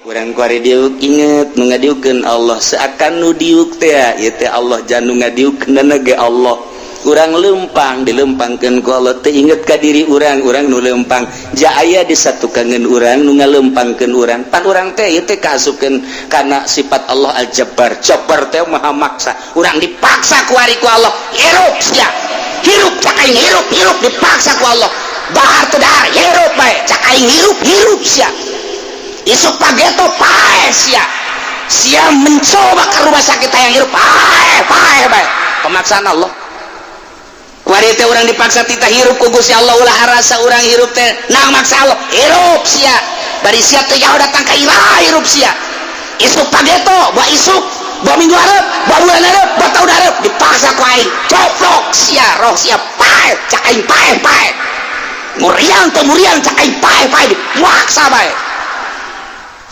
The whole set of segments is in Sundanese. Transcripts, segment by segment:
Urang kuari diuk, inget nu ngadiukeun Allah. Seakan nu diuk teh ieu teh Allah, jan nu ngadiukeun ge Allah. Urang lempang, dilempangkeun ku Allah teh. Inget ka diri urang, urang nu lempang ja aya disatukankeun urang nu ngalempangkeun urang. Pan urang teh ieu teh kaasupkeun kana sifat Allah Al-Jabbar. Jabbar teh maha maksa. Urang dipaksa kuari ku Allah, hirup sia, hirup, cak aing hirup, hirup. Dipaksa ku Allah, dahar teu dahar hirup bae, cak aing hirup, hirup sia. Isuk pageto paeh sia, sia mencoba ke rumah sakit yang hirup, paeh, paeh bae. Pemaksaan Allah kuari teh. Urang dipaksa titah hirup ku Gusti Allah. Ulah harasa urang hirup teh nang maksa Allah. Hirup sia, bari sia teh jauh datang ka ilah, hirup sia. Isuk pageto, buah isuk, buah minggu hareup, buah bulan hareup, buah tahun hareup, dipaksa ku aing, coplok sia roh sia, paeh, cak aing paeh, paeh. Muriang teu muriang, cak aing paeh, paeh. Dipaksa bae.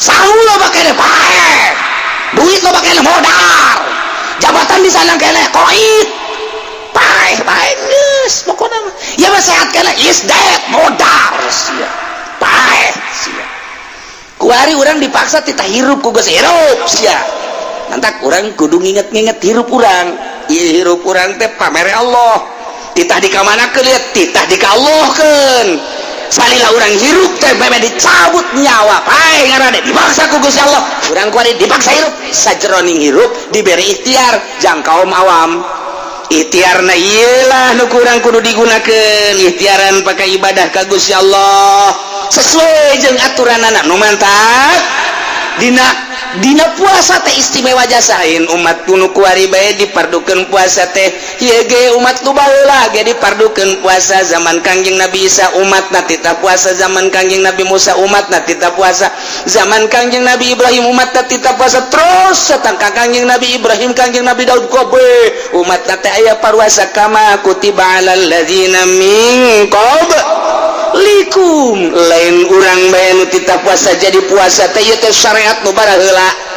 Sangu loba kene, paeh. Duit loba kene, modar. Jabatan di sana kene, koit, paeh, paeh. Geus pokona mah ya mah sehat kene, is dead, modar sia, paeh sia. Kuari urang dipaksa titah hirup ku geus, hirup sia. Mantak urang kudu nginget-nginget hirup urang. Ieu hirup urang teh pamere Allah. Titah dikamanakeun lihat, titah dikallahkeun. Salila urang hirup teh meme dicabut nyawa, paeh ngaranna. Dipaksa ku Gusti Allah urang kuari, dipaksa hirup. Sajeroning hirup diberi ikhtiar jang kaum awam. Ikhtiarna ieu lah nu kurang kudu digunakeun, ikhtiaran pakai ibadah ka Gusti Allah sesuai jeung aturanana. Nu mantap dina dina puasa teh istimewa jasain umat nu kuari bae dipardukeun puasa teh. Ieu ge umat nu baheula ge dipardukeun puasa. Zaman Kangjeng Nabi Isa umatna titah puasa, zaman Kangjeng Nabi Musa umatna titah puasa, zaman Kangjeng Nabi Ibrahim umatna titah puasa, terus setang ka Kangjeng Nabi Ibrahim, Kangjeng Nabi Daud, kobe umatna teh aya paruasa. Kama kutiba alal ladzina min qablikum, lain urang bae nu titah puasa. Jadi puasa teh ieu teh syariat nu baraheula.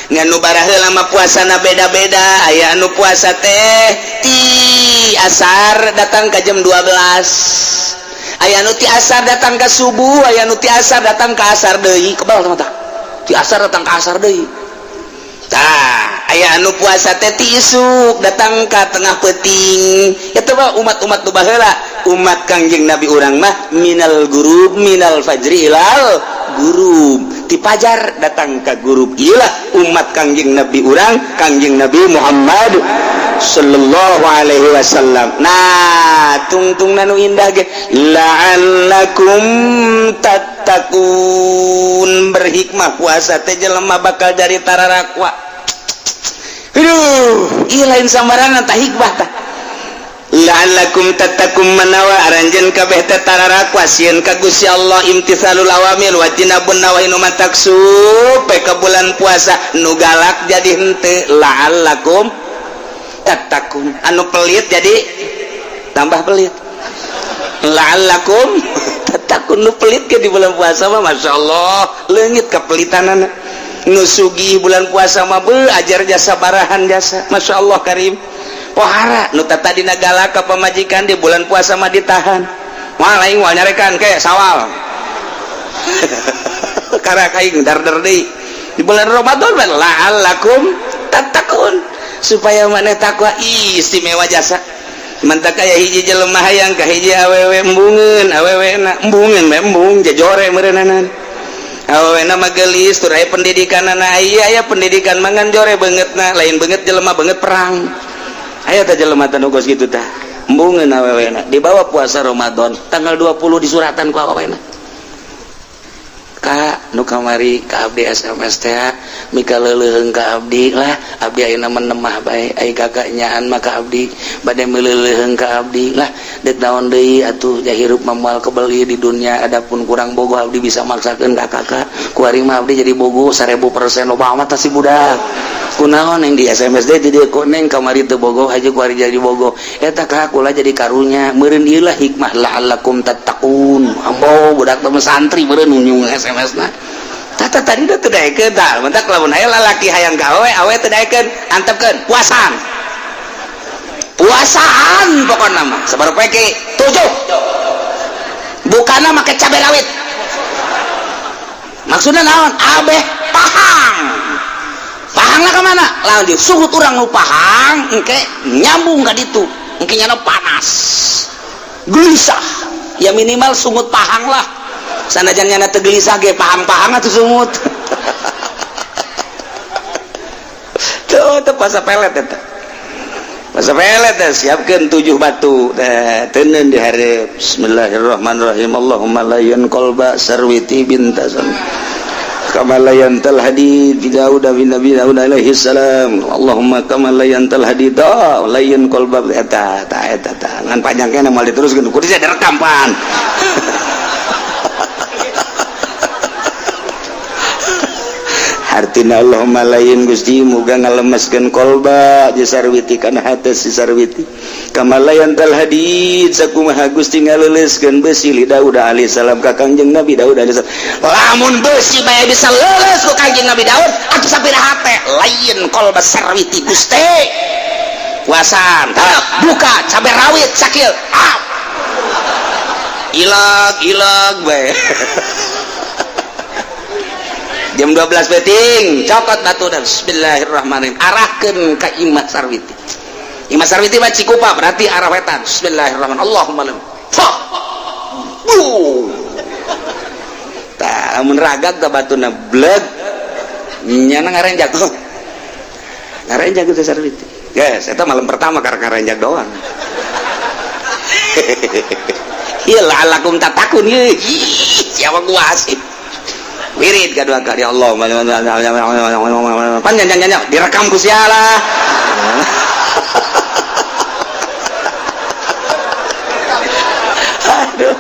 Ngan nu baraheula mah puasana beda-beda. Aya anu puasa teh ti asar datang ke jam 12, aya anu ti asar datang ke subuh, aya anu ti asar datang ke asar deui. Kebal tah ti asar datang ke asar deui. Tah, aya anu puasa teh ti isuk datang ke tengah peuting. Eta mah umat-umat nu baheula. Umat Kangjeng Nabi urang mah minal gurub, minal fajri ilal gurub, ti pajar datang ke gurub. Iyalah umat Kangjeng Nabi urang, Kangjeng Nabi Muhammad sallallahu alaihi wasallam. Nah, tungtung nu indah ge la'allakum tattaqun. Berhikmah puasa teh, jelema bakal jadi tararakwa. Aduh, ieu lain sambarangan tah hikmah tah. La'allakum tattaqun, manawa aranjeun kabeh teh tararakwa, sieun ka Gusti Allah, imtithalul awamir wa tinabun nawahi. Nu matak supe ka bulan puasa nu galak jadi henteu, la'allakum tattaqun. Anu pelit jadi tambah pelit, la'allakum tattaqun. Nu pelit ke di bulan puasa mah Masya Allah leungit kepelitanana. Nu sugih bulan puasa mah beuh, ajar jasa barahan jasa, Masya Allah karim. Pohara nu tadina galak ka pamajikan, di bulan puasa mah ditahan. Moal aing, moal nyarekan ke sawal karak aing dar deui. Di bulan Ramadan mah la'allakum tattaqun, supaya maneh takwa. Istimewa jasa. Mantak aya hiji jelema hayang ka hiji awewe, embungeun awewe na, embungeun bae, embung jajore meureunana. Awewe na mah geulis tur aya pendidikanana. Aya aya pendidikan mangan jore beungeutna, lain beungeut jelema, beungeut perang. Aya teh jelema teh nu geus kitu tah, embungeun awewe na. Dibawa puasa Ramadan tanggal 20, disuratan ku awewe na, "Kak, nu kamari ka abdi SMS teh mika leuleuheung ka abdi lah. Abdi ayeuna mah nemah bae, ai kakak nyaan mah ka abdi bade meuleuheung ka abdi lah. Deuk naon deui atuh, ja hirup mah moal kebeli di dunia. Adapun kurang bogoh, abdi bisa maksakeun ka kakak. Kuari mah abdi jadi bogoh 1000%." Loba amat si budak. "Kunaon yang di SMS deh di dieu? Kok neng kamari teu bogoh aja, kuari jadi bogoh?" Eta ka kula jadi karunya meureun. Ieu lah hikmah la'allakum tattaqun. Ambo budak teh santri meureun nyung SMS na. Tata tadi udah teu daekeun tah. Mentak lamun aya lalaki hayang ka awewe, awewe teu daekeun, antepkeun puasaan. Puasaan pokokna mah sabar poe tujuh. Bukana make cabe rawit. Maksudna naon? Abeh pahang. Pahangna ka mana? Lamun disuhut urang nu pahang engke nyambung ka ditu. Engke nyana panas. Gelisah. Ya minimal sungut pahang lah. Sanajan nyana teu gelisah ge pahang-pahang atuh sungut. Tuh teu puasa pelet eta. Puasa pelet teh siapkeun 7 batu teh teuneun di hareup. Bismillahirrahmanirrahim. Allahumma layyan qalba sarwiti bintasam. Kama layantal hadid bi Daud bin Nabi Daud alaihi salam. Allahumma kama layantal hadid layyan qalba eta ta eta ta. Ngan panjang keneh moal diteruskeun kudu direkam pan. Artina Allahumma lain Gusti muga ngalemeskeun kolba jeung sarwiti kana hate si sarwiti. Kama layantal hadid sakumaha Gusti ngaleuleuskeun besi li Daud alaihi salam ka Kangjeng Nabi Daud alaihi salam. Lamun besi bae bisa leuleus ku Kangjeng Nabi Daud atuh sapira hate lain kolba sarwiti Gusti. Puasan tah buka cabe rawit sakil. Ah. Ilag-ilag bae. Jam 12 beting cokot batu dan bismillahirrahmanirrahim arahkeun ka Imah Sarwiti. Imah Sarwiti mah Cikupa berarti arah wetan. Bismillahirrahmanirrahim. Allahumma lam. Fa. Bu. Tah lamun ragag ka batuna bleg nyana ngarenjak. Ngarenjak teh Sarwiti. Yes, eta malam pertama karek ngarenjak doang. Ieu la'allakum tatakun ieu. Siapa gua sih? Wirid kedua kali Allah panjang panjang direkam ku sialah. Aduh.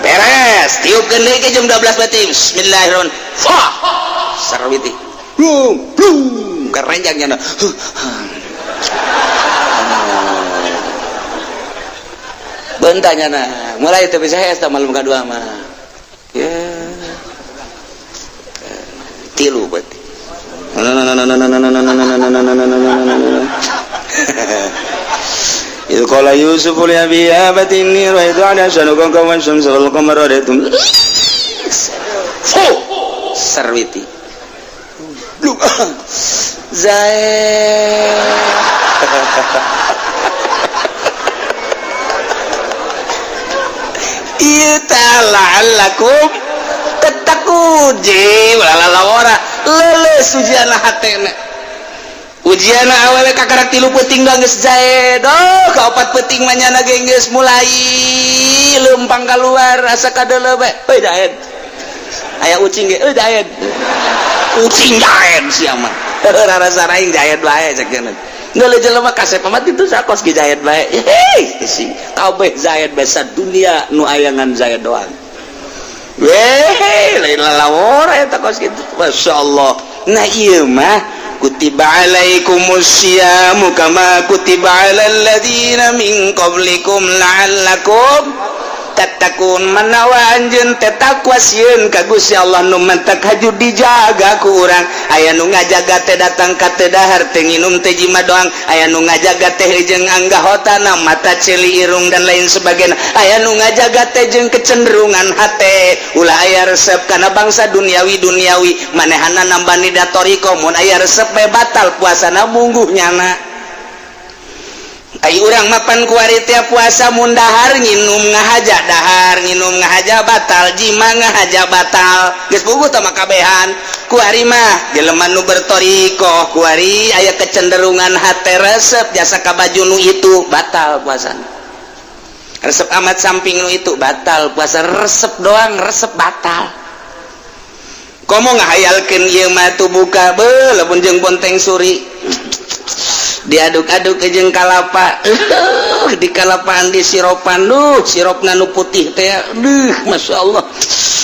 Beres tiupkeun deui ke jam 12 beuting. Bismillahirrahmanirrahim. Fa sarwiti blung blung kerenjang nyana. Bentah nyana mulai teu bisa hese malam kadua mah. Ya tilu berarti. Idh qala Yusuf li abihi ya abati inni ra'aytu ahada asyara kawkaban wasyamsa wal qamara ra'aytum. Fu sarwiti. Zae. Ieu la'allakum tattaqun. Walalawara leuleus ujianna hatena. Ujianna awewe kakarak 3 peuting doang geus jae. Doh ka 4 peuting mah nyana ge geus mulai leumpang kaluar asa kadeuleu bae. Euy daed. Aya ucing ge euy daed. Ucing daed sia mah. Rarasa aing jaed bae cek cenah. Geuleuh jelema kasep amat itu sakos ge jaed bae. Hei si kabeh jaed bae sadunia nu aya ngan jaed doang. Weh, lain lalawara eta kos kitu. Masyaallah. Nah ieu mah kutiba alaikumusyamu kama kutiba alal ladzina min qablikum la'allakum tattaqun. Manawa anjeun teh takwa sieun ka Gusti Allah nu mantak haju dijaga ku urang. Aya nu ngajaga teh datang ka teu dahar teu nginum teh jima doang. Aya nu ngajaga teh jeung anggahotana mata ceuli irung dan lain sebagainya. Aya nu ngajaga teh jeung kecenderungan hate ulah aya resep kana bangsa duniawi duniawi manehana nambani da toriko mun aya resep bae batal puasana mungguh nyana. Ai urang mapan kuari tiap puasa mun dahar nginum ngahaja dahar nginum ngahaja batal jima ngahaja batal geus puguh tah makabehan kuari mah jelema nu bertorikoh kuari aya kecenderungan hate resep jasa ka baju nu itu batal puasana resep amat samping nu itu batal puasa resep doang resep batal komo ngahayalkeun ieu mah tu buka beuh lamun jeung bonteng suri diaduk-aduk ke jeung kalapa di kalapaan di siropan duh sirupna nu putih teh duh masyaallah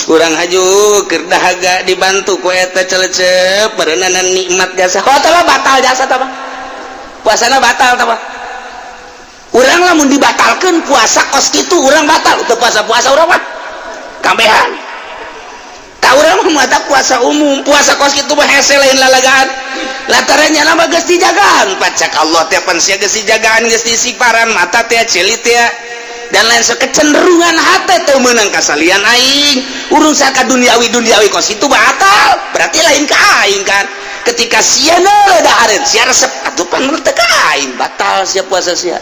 urang haju keur dahaga dibantu ku eta celecep berenana nikmat jasa oh tah batal jasa tah puasana batal tah urang lamun dibatalkeun puasa kos kitu urang batal teu puasa-puasa urang mah kabehan tah urang mah mata puasa umum puasa kos kitu mah hese lain lalagaan latarannya lama geus dijagaan pacak Allah teh pan sia geus dijagaan geus disiparan mata teh ceuli teh Dan lain kecenderungan hati teu meunang kasalian aing. Urusan ka duniawi duniawi kos itu batal, berarti lain ka aing kan. Ketika sia neuleuh dahareun, sia resep, atuh pan teu ka aing, batal sia puasa sia.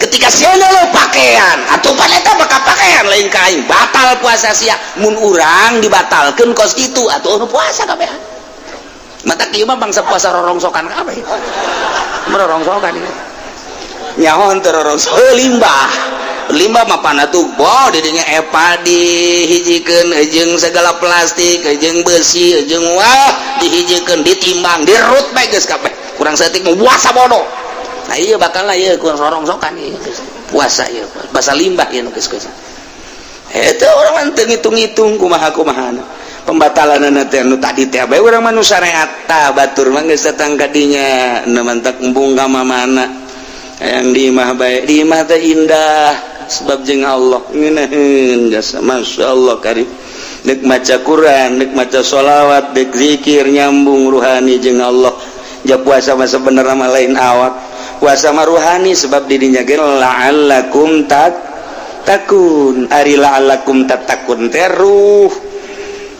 Ketika sia neuleuh pakaian, atuh pan eta bakal pakaian, lain ka aing, batal puasa sia. Mun urang dibatalkeun kos kitu, atuh nu puasa kabehan. Mata kieu mah bangsa puasa rorongsokan kabeh, rorongsokan ieu nyaho teu rorongsokan. Limbah limbah mah pana tuh boh didinya epa dihijikeun jeung segala plastik jeung besi jeung wah dihijikeun, ditimbang, dirut bae, geus kabeh kurang saeutik mah puasa bodoh. Nah, iya bakal lah ieu kurang rorongsokan ieu puasa, ieu bahasa limbah ieu nu geus geus eta. Urang teu ngitung-ngitung kumaha kumahana pembatalan teh nu tadi teh bae. Urang mah nu syariat tah, batur mah geus datang ka dinya nu mantak embung ka mana yang di imah bae. Di imah teh indah sebab jeung Allah ngeunaheun jasa, Masya Allah karim. Dek maca Quran, dek maca sholawat, dek zikir, nyambung ruhani jeung Allah. Ja puasa mah sebenarnya mah lain awak, puasa mah ruhani, sebab didinya ge la'allakum tattaqun. Ari la'allakum tattaqun teh ruh.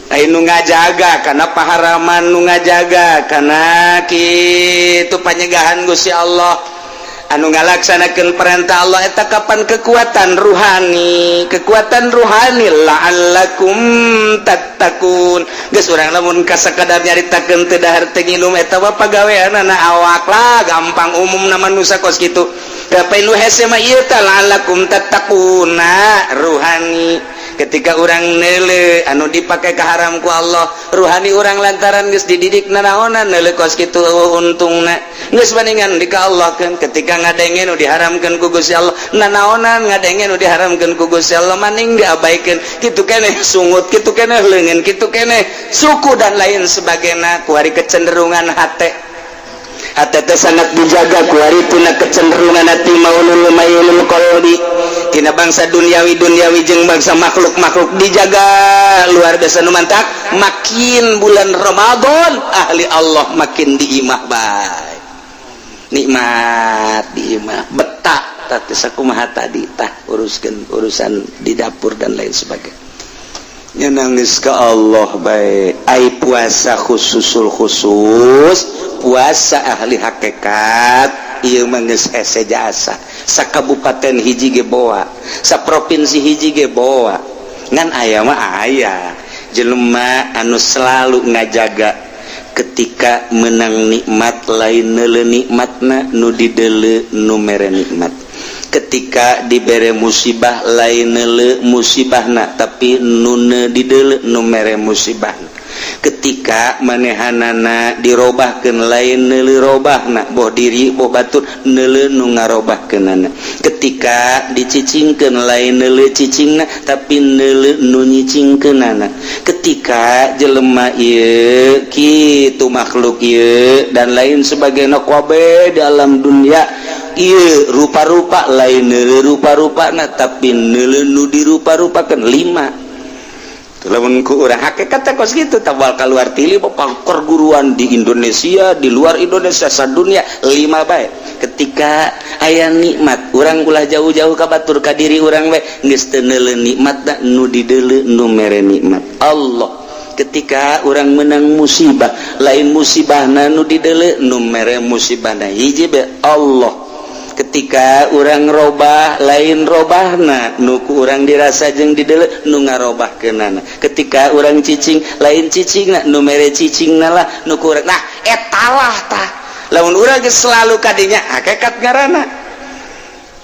Ai nu ngajaga kana paharaman, nu ngajaga kana kitu panyegahan Gusti Allah, anu ngalaksanakeun perintah Allah, eta kapan kekuatan ruhani, kekuatan ruhani la'allakum tattaqun. Geus urang lamun kasakadar nyaritakeun teu dahar teu nginum, eta mah pagaweanana awak lah, gampang, umum manusia kos kitu. Tapi nu hese mah ieu teh la'allakum tattaquna ruhani. Ketika urang neuleuh anu dipake kaharam ku Allah, ruhani urang lantaran geus dididik nanaonan neuleuh kos kitu untungna, geus bandingan di ka Allah kan. Ketika ngadenge nu diharamkeun ku Gusti Allah, nanaonan ngadenge nu diharamkeun ku Gusti Allah, maning diabaikeun kitu keneh, sungut kitu keneh, leungeun kitu keneh, suku dan lain sebagainya. Kuari kecenderungan hate, hate teh sangat dijaga kuari tina kecenderungan hati, maulul mailul qalbi, tina bangsa duniawi duniawi jeung bangsa makhluk-makhluk dijaga luar biasa. Nu mantak makin bulan Ramadan ahli Allah makin di imah bae, nikmat di imah betah. Tah, sakumaha tadi tah, uruskeun urusan di dapur dan lain sebagainya, nangis ke Allah bae. Ai puasa khususul khusus, puasa ahli hakikat ieu mah geus hese jasa. Sakabupaten hiji ge boa, saprovinsi hiji ge boa. Ngan aya mah aya jelema anu selalu ngajaga, ketika menang nikmat lain neuleuh nikmatna, nu dideuleu nu mere nikmat. Ketika dibere musibah lain neuleuh musibahna, tapi nu dideuleu nu mere musibahna. Ketika manehanana dirobahkeun lain neuleuh robahna, boh diri boh batur, neuleuh nu ngarobahkeunana. Ketika dicicingkeun lain neuleuh cicingna, tapi neuleuh nu nyicingkeunana. Ketika jelema ieu kitu, makhluk ieu dan lain sebagainya kabeh dalam dunia ieu rupa-rupa, lain neuleuh rupa-rupana, tapi neuleuh nu dirupa-rupakeun. Lima lamun ku urang hakikat teh kos kitu, tabal keluar tili perguruan di Indonesia, di luar Indonesia, sadunia, lima bae. Ketika aya nikmat, urang ulah jauh-jauh ka batur, ka diri urang bae, geus teu neuleuh nikmat, nu dideuleu nu mere nikmat, Allah. Ketika urang menang musibah, lain musibahna nu dideuleu, nu mere musibahna hiji bae, Allah. Ketika urang robah, lain robahna nu ku urang dirasa jeung dideuleu, nu ngarobahkeunana. Ketika urang cicing, lain cicingna, nu mere cicingna lah nu ku urang. Nah, etalah tah lamun urang geus selalu kadinya, hakikat ngaranna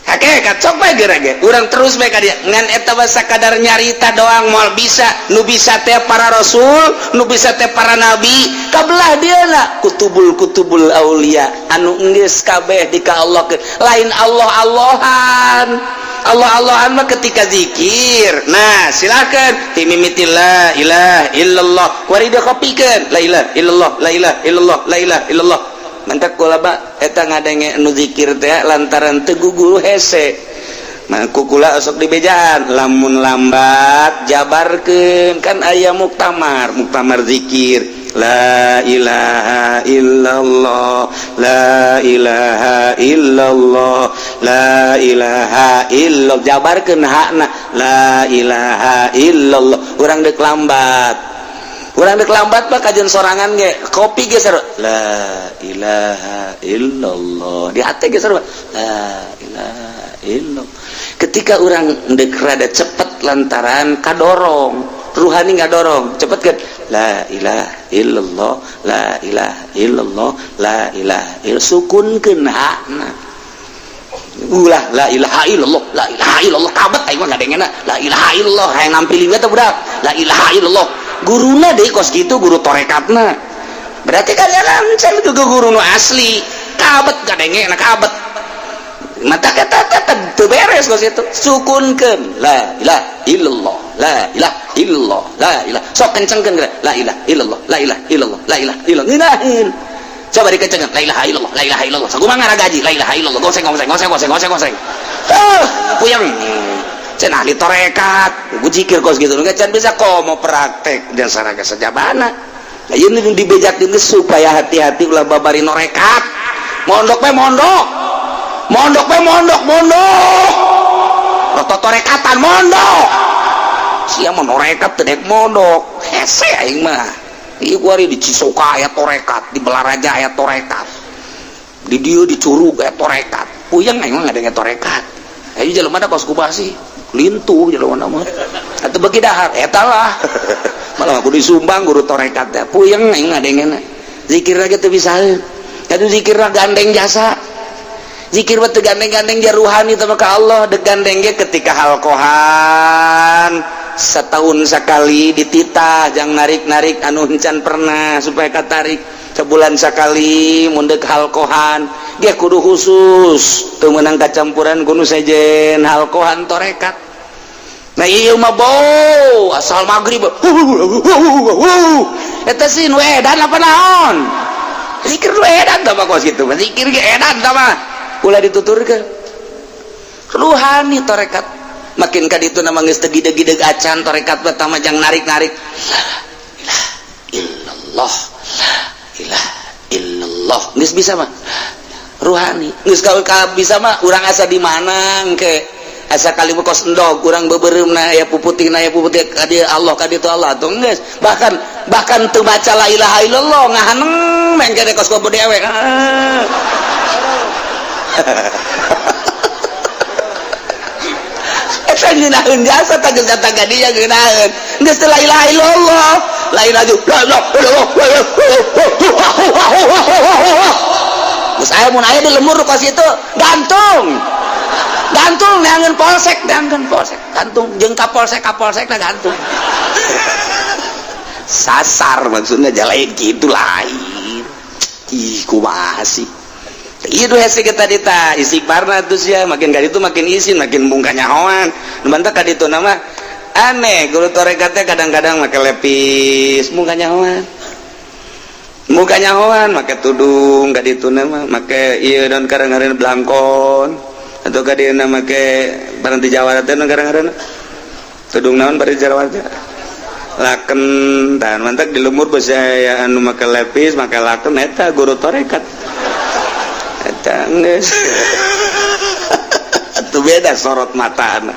hakikat. Sok bae geura ge urang terus bae ka dieu, ngan eta mah sakadar nyarita doang, moal bisa. Nu bisa teh para rasul, nu bisa teh para nabi, kabelah dieuna kutubul kutubul aulia anu geus kabeh di ka Allah. Lain Allah Allahan, Allah Allahan mah ketika zikir. Nah, silakan timimiti la ilaha illallah, kuari dia kopikeun la ilaha illallah, la ilaha illallah, la ilaha illallah. Mantak kula ba eta ngadenge nu zikir teh lantaran teu guguru hese. Nah, kukula sok dibejaan lamun lambat jabarkeun, kan aya muktamar, muktamar zikir. La ilaha illallah, la ilaha illallah, la ilaha illallah. Jabarkeun hakna la ilaha illallah. Urang deuk lambat, urang deuk lambat mah kajian sorangan ge kopi ge seru la ilaha illallah di hati ge seru la ilaha illallah. Ketika urang deuk rada cepet lantaran kadorong ruhani ngadorong cepet kan la ilaha illallah, la ilaha illallah, la ilaha illallah. Sukunkeun hakna ulah la ilaha illallah, la ilaha illallah kabet aing mah ngadengena la ilaha illallah hayang nampilin teh budak la ilaha illallah. Guruna deui kos kitu guru torekatna berarti kan lancar ke guru nu asli kabet ngadengena kabet mata kata teu beres kos kitu. Sukunkeun la ilaha illallah, la ilaha illallah, la ilaha. Sok kencengkeun la ilaha illallah, la ilaha illallah, la ilaha illallah. Ngeunaheun coba dikencengkeun la ilaha illallah, la ilaha illallah. Sakumaha ngaragaji la ilaha illallah, goseng goseng goseng goseng goseng goseng. Puyeng cenah ahli torekat ku zikir kos kitu can bisa komo praktek dan saraga sajabana. Lah ieu nu dibejakeun supaya hati-hati ulah babari norekat. Mondok we mondok, mondok we mondok, mondok roto torekatan mondok sia mah norekat teu dek mondok hese aing mah. Ieu kuari di Cisoka aya torekat, di Balaraja aya torekat, di dieu di Curug aya torekat. Puyeng aing mah ngadenge torekat. Ayo jelema da kos kubah sih lintuh jelema mah atuh beuki dahar eta lah. Malah aku disumbang guru torekat teh puyeng aing ngadengena. Zikir lagi teu bisaeun. Atuh zikir gandeng jasa. Zikir mah teu gandeng-gandeng ja ruhani teh ka Allah, deuk gandeng ge ketika halqohan setahun sekali dititah jang narik-narik anu encan pernah supaya katarik. Sebulan sekali mun deuk halqohan ge kudu khusus teu meunang kacampuran ku nu sejen halqohan torekat. Nah ieu mah bau asal magrib eta sih nu edan apa naon zikir nu edan tah mah kos kitu zikir ge edan tah mah ulah dituturkeun ruhani torekat. Makin ka ditu nama geus teu gideg-gideg acan torekat pertama jang narik-narik la ilaha illallah, la ilaha illallah geus bisa mah ruhani geus ka bisa mah urang asa di mana engke asa kali kos endog urang beubeureumpna aya puputihna aya puputih ka dieu Allah ka ditu Allah atuh geus bahkan bahkan teu maca la ilaha illallah ngahaneng mengke kos kopo dewe. Eta ngeunaheun jasa tah geus datang ka dieu ngeunaheun geus teu la ilaha illallah lain aju la ilaha illallah geus aya mun aya di lemur kos itu gantung gantung neangan polsek, neangan polsek gantung jeung ka polsek na gantung sasar maksudnya jalain kitu lain. Ih kumaha sih ieu duh hese kita dita istighfarna atuh sia makin ka ditu makin isin makin bungka nyahoan nu bantak ka ditu nama aneh guru torekat teh kadang-kadang make lepis bungka nyahoan muka nyahoan make tudung ka ditu nama make ieu daun karang-karang blangkon atau ka dieu make barang ti Jawa teh karang-karang tudung naon bari Jawa teh laken tah mantak di lemur beusi aya anu make lepis make laken eta guru torekat eta geus atuh beda sorot matana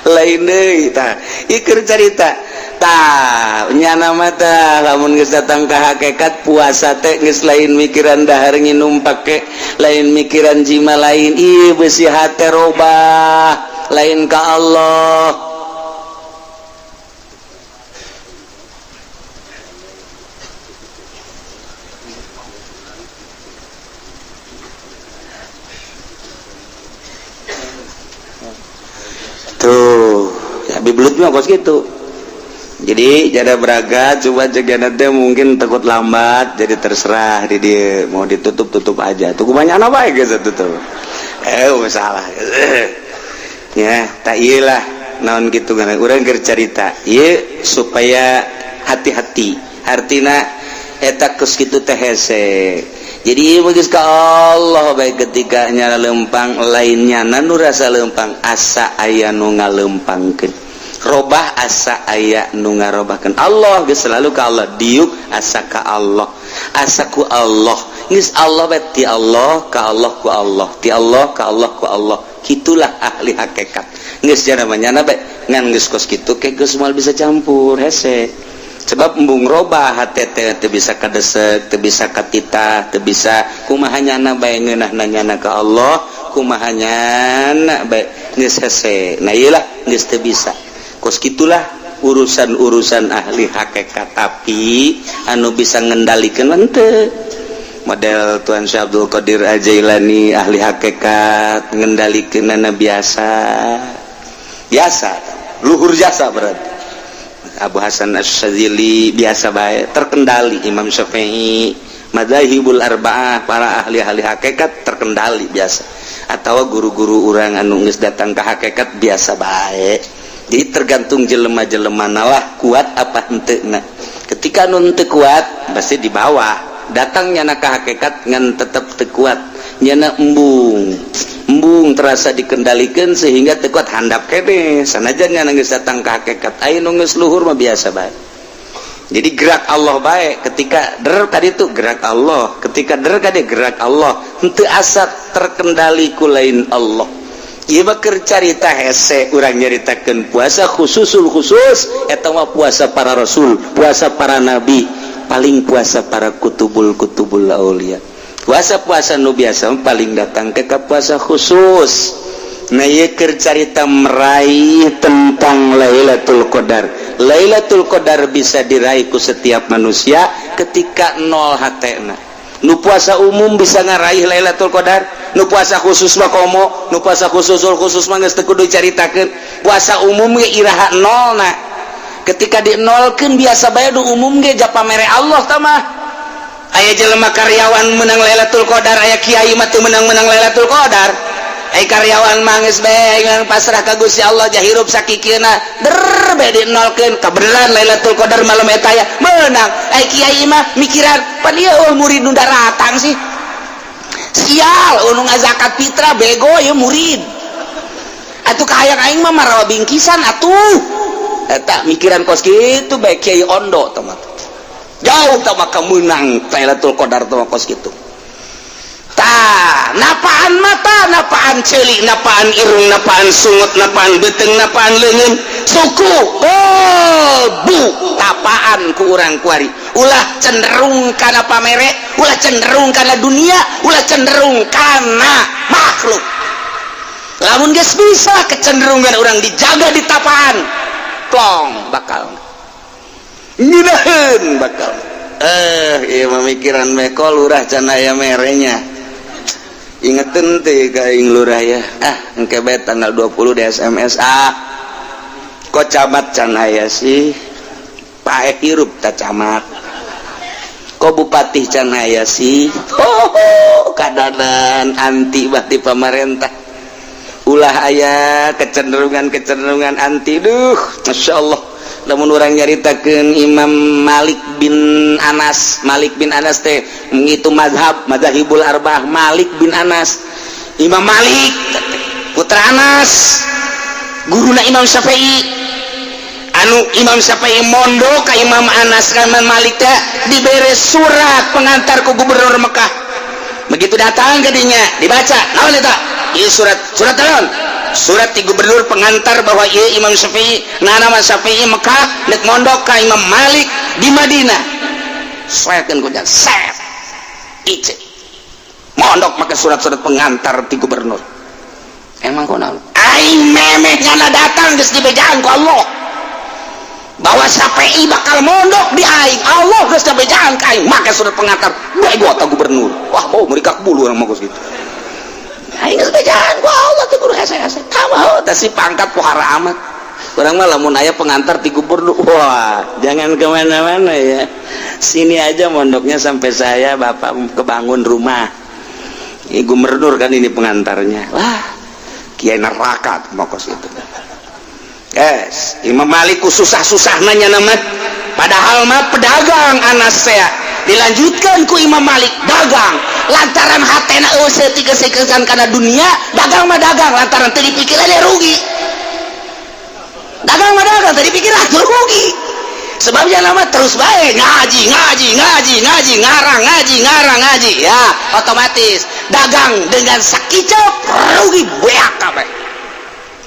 lain deui tah ieu keur carita tah nyana mah tah lamun geus datang ka hakikat puasa teh geus lain mikiran dahar nginum pake lain mikiran jima lain ieu beusi hate robah lain ka Allah. Tuh ya bibelut mah kos gitu. Jadi jada beraga coba jaga nanti mungkin takut lambat jadi terserah di dia mau ditutup tutup aja. Tuh banyak apa ya guys tutup. Masalah. Ya tak iyalah naon gitu kan. Urang keur carita ieu supaya hati-hati. Artina eta kos kitu teh hese. Jadi geus ka Allah bae ketika nyala lempang lainnya nu rasa lempang asa aya nu ngalempangkeun. Robah asa aya nu ngarobahkeun Allah geus, selalu ka Allah. Diuk asa ka Allah, asa ku Allah, geus Allah bae, ti Allah ka Allah, ku Allah, ti Allah ka Allah, ku Allah. Kitulah ahli hakikat, geus jana bae. Ngan geus kos kitu ke geus moal bisa campur, hese, sebab embung robah hate teh, teu bisa kadesek, teu bisa katita, teu bisa. Kumaha nyana bae, ngeunah nyana ka Allah, kumaha nyana bae geus hese. Nah, iyalah, geus teu bisa. Kos gitulah urusan-urusan ahli hakikat. Tapi anu bisa ngendalikan henteu model Tuan Syekh Abdul Qadir Al-Jailani, ahli hakikat, ngendalikan biasa biasa, luhur jasa. Berarti Abu Hasan Asy-Syadzili biasa bae, terkendali. Imam Syafi'i, Madzahibul Arba'ah, para ahli-ahli hakikat terkendali biasa, atau guru-guru urang anu geus datang ke hakikat biasa bae. Jadi tergantung jelema-jelema lah, kuat apa henteu. Nah, ketika nu henteu kuat pasti di bawah. Datangnya na ka hakikat ngan tetep teu kuat, nyana embung embung, terasa dikendalikan sehingga teu kuat, handap kene sanajan nyana geus datang ka hakikat. Aya nu geus luhur mah biasa bae. Jadi gerak Allah bae, ketika der tadi itu gerak Allah, ketika der tadi gerak Allah, henteu asa terkendali ku lain Allah. Ieu mah keur carita hese urang nyaritakeun puasa khususul khusus. Eta mah puasa para rasul, puasa para nabi, paling puasa para kutubul kutubul aulia. Puasa-puasa nu biasa paling datang ke puasa khusus. Nah, ieu keur carita meraih tentang Lailatul Qadar. Lailatul Qadar bisa diraih ku setiap manusia ketika nol hatena. Nu puasa umum bisa ngaraih Lailatul Qadar, nu puasa khusus mah komo, nu puasa khususul khusus mah geus teu kudu caritakeun. Puasa umum ge iraha nolna? Ketika dinolkeun biasa bae. Nu umum ge japa mere Allah tah mah. Aya jelema karyawan menang Lailatul Qadar, aya kiai mah teu menang-menang Lailatul Qadar. Aya karyawan mah geus bae pasrah ka Gusti Allah, jahirup sakikieuna, der bae dinolkeun, kabeneran Lailatul Qadar malam eta ya menang. Aya kiai mah mikiran, pan ieu oh, murid nu daratang sih, sial, nu ngazakat fitrah bego ya murid atuh, kahayang aing mah marawa bingkisan atuh. Eta mikiran kos kitu bae. Kiai ondo tah mah jauh tah maka menang Lailatul Qadar tah kos kitu. Tah, napaan mata, napaan ceuli, napaan irung, napaan sungut, napaan beuteung, napaan leungeun, suku, bu tapaan ku urang kuari. Ulah cenderung kana pamere, ulah cenderung kana dunia, ulah cenderung kana makhluk. Lamun geus bisa kecenderungan orang dijaga di tapaan, plong, bakal ngeunaheun, bakal iya memikiran meko lurah can aya merenya. Ingetin teh ka aing lurah ya. Ah, engke bae tanggal 20 di SMS. Ah, kok camat can aya sih? Paeh hirup ta camat. Kok bupati can aya sih? Oh, kadanan anti bah di pemerintah. Ulah aya kecenderungan-kecenderungan anti. Duh, Masya Allah. Lamun urang nyaritakeun Imam Malik bin Anas, Malik bin Anas teh itu mazhab Madzahibul Arba'ah. Malik bin Anas, Imam Malik putra Anas, guruna Imam Syafi'i, anu Imam Syafi'i mondok ka Imam Anas, ka Imam Malik teh dibere surat pengantar ke gubernur Mekah. Begitu datang ke dinya, dibaca, naon eta? Ieu surat, surat naon? Surat di gubernur pengantar bahwa ieu Imam Syafi'i, nah, nama Syafi'i Mekah nek mondok ka Imam Malik di Madinah. Soekeun ku set ice mondok make surat-surat pengantar di gubernur. Emang kau naon? Aing memeh nyana datang geus dibejaan ku Allah bahwa Syafi'i bakal mondok di aing. Allah geus dibejaan ka aing make surat pengantar, bego ta gubernur. Wah, mau mereka bulu orang mah gitu. Aing geus bejaan ku Allah teh kudu hese-hese. Tah, tah si pangkat pohara amat. Urang mah lamun aya pengantar di gubernur, wah, jangan kemana-mana ya, sini aja mondoknya sampai saya bapak kebangun rumah. Ini gubernur kan, ini pengantarnya. Wah, kiai neraka mokos itu. Yes, Imam Malik susah-susah nanya nama, padahal mah pedagang anak saya. Dilanjutkan ku Imam Malik dagang lantaran hatena eueuh tiga sekesan karena dunia. Dagang mah dagang lantaran teu dipikiran ya rugi. Dagang mah dagang, tadi pikir atuh rugi. Sebabnya lama terus baik ngaji, ngaji, ngaji, ngaji, ngarang, ngaji, ngarang, ngaji. Ya, otomatis dagang dengan sakicep rugi beak kabeh.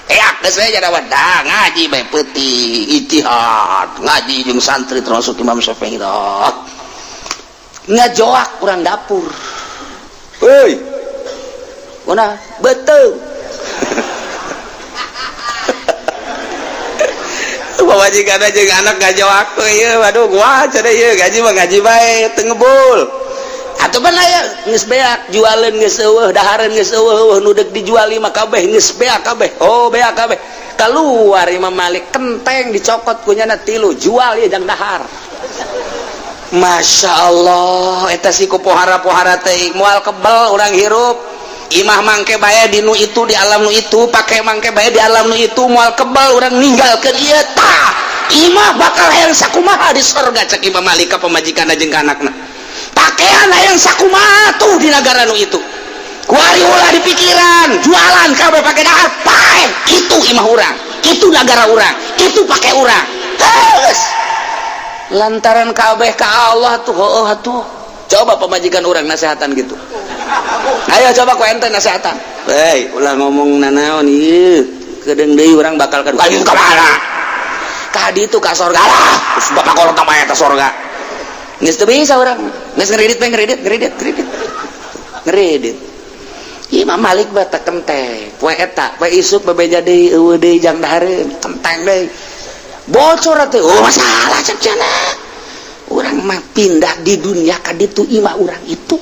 Beak geus we jadi dah ngaji bae peuting ijtihad, ngaji jeung santri termasuk Imam Syafi'i dah. Ngajoak kurang dapur. Hei. Mana? Betul. Pamajikan jeung anak ngajawak ieu, waduh gua cenah ieu gaji mah gaji bae teu ngebul. Atuh pan aya geus beak jualeun geus eueuh, dahareun geus eueuh, nu deuk dijual mah kabeh geus beak kabeh. Oh, beak kabeh. Keluar Imam Malik kenteng dicokot kunyana tilu, jual ieu jang dahar. Masya Allah, eta si ku pohara-pohara teh moal kebel urang hirup. Imah mangke bae di nu itu di alam nu itu, pake mangke bae di alam nu itu, moal kebal urang ninggalkeun ieu tah. Imah bakal hayang sakumaha di sorga cek Imam Malik ka pamajikanna jeung ka anakna. Pakaian hayang sakumaha tuh di nagara nu itu. Kuari ulah di pikiran, jualan kabeh pake dahar, pae. Itu imah urang, itu nagara urang, itu pake urang. Terus lantaran kabeh ka Allah tuh heueuh atuh. Coba pamajikan urang nasehatan gitu. Ayo coba ku ente nasehatan. Hei, ulah ngomong nanaon ieu. Kedeung deui urang bakal ka ayo ka mana? Ka ditu ka sorga lah. Geus bapak kolot mah eta sorga. Geus teu bisa urang. Geus ngredit we ngredit, ngredit, ngredit. Ngredit. Imam Malik mah teh kenteng. Poe eta, poe isuk bebeja deui eueuh deui jang dahareun, kenteng deui. Bocor atuh. Oh, masalah cek cenah. Urang mah pindah di dunia ka ditu imah urang itu.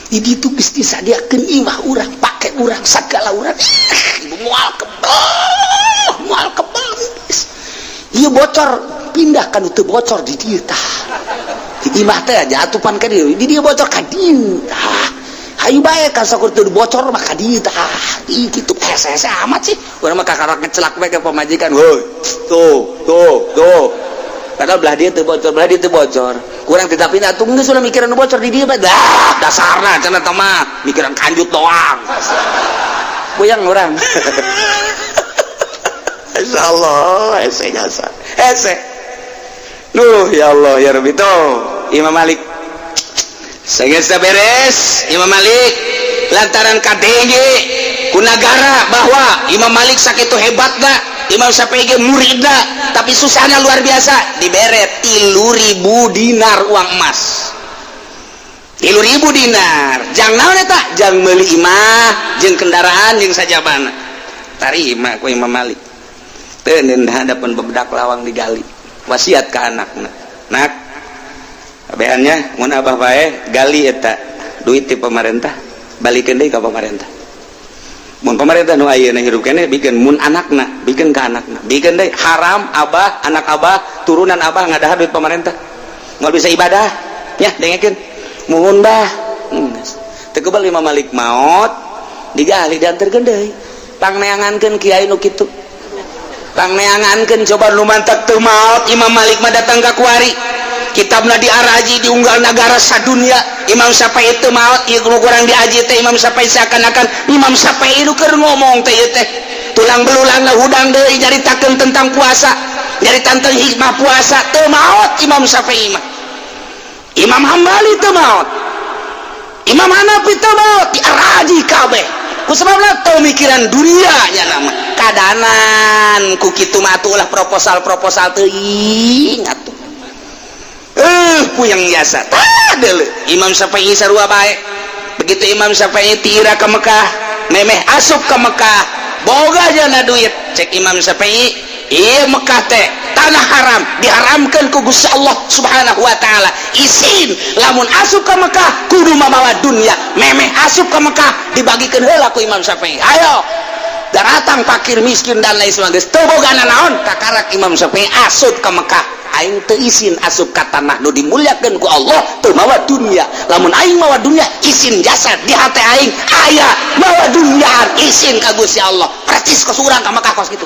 Di ditu geus disadiakeun imah urang, pake urang, sagala urang. Ibu moal kebel, moal kebel. Ieu bocor pindah ka nu teu bocor di dieu tah. Di imah teh jatupan ka dieu, di dieu bocor ka dieu tah. Hayu bae ka sakur teu bocor mah ka dieu tah. Ih kitu hese-hese amat sih. Urang mah kakarak ngecelak bae ka pamajikan. Heuy, tuh, tuh, tuh. Padahal belah dia teu bocor, belah dia teu bocor. Kurang tidak pindah atuh geus ulah mikiran nu bocor di dieu bae. Dah, dasarna cenah teh mah mikiran kanjut doang. Puyeng urang. Insyaallah hese jasa. Hese. Duh ya Allah ya Rabbi tuh Imam Malik. Sageus beres Imam Malik lantaran kadenge ku nagara bahwa Imam Malik sakitu hebatna, Imam Syafi'i ge muridna, tapi susahnya luar biasa, dibere 3.000 dinar uang emas. 3.000 dinar. Jang naon eta? Jang meuli imah, jeung kendaraan jeung sajabana. Tarima ku Imam Malik. Teu hadapan bebedak lawang digali. Wasiat ka anakna. Nak, kabehannya mun abah bae gali eta duit ti pemerintah, balikeun deui ka pemerintah. Mun pemerintah nu ayeuna hirup keneh bikin mun anakna, bikin ka anakna, bikin deui haram abah, anak abah, turunan abah ngadahar duit pemerintah. Moal bisa ibadah, nya dengekeun. Muhun bah. Teu kebal Imam Malik maot, digali dianterkeun deui. Pangneangankeun kiai nu kitu. Pangneangankeun coba nu mantak teu maot Imam Malik mah datang ka kuari. Kitabna diaraji diunggal nagara sadunia. Imam Syafi'i teu maot ieu nu kurang diaji teh Imam Syafi'i seakan-akan Imam Syafi'i nu keur ngomong teh ieu teh. Tulang belulangna hudang deui nyaritakeun tentang puasa, nyaritakeun tentang hikmah puasa teu maot Imam Syafi'i mah. Imam Hambali teu maot. Imam Hanafi teu maot diaraji kabeh. Ku sababna teu mikiran dunia nya nama. Kadanan ku kitu mah atuh ulah proposal-proposal teuing atuh. Puyeng jasa. Tah deuleu Imam Syafi'i sarua bae. Begitu Imam Syafi'i tira ke Mekah, memeh asup ke Mekah, boga jana duit. Cek Imam Syafi'i, ieu Mekah teh tanah haram, diharamkeun ku Gusti Allah Subhanahu wa taala. Isin lamun asup ke Mekah kudu mamawa dunia. Memeh asup ke Mekah dibagikeun heula ku Imam Syafi'i. Ayo datang fakir miskin dan lain sebagainya. Teu boga naon kakarak Imam Syafi'i asup ke Mekah. Aing teu isin asup ka tanah nu dimuliakeun ku Allah teu mawa dunia. Lamun aing mawa dunia isin jasad di hati aing aya mawa dunia isin ka Gusti Allah. Percis kos urang ka Mekah kos kitu.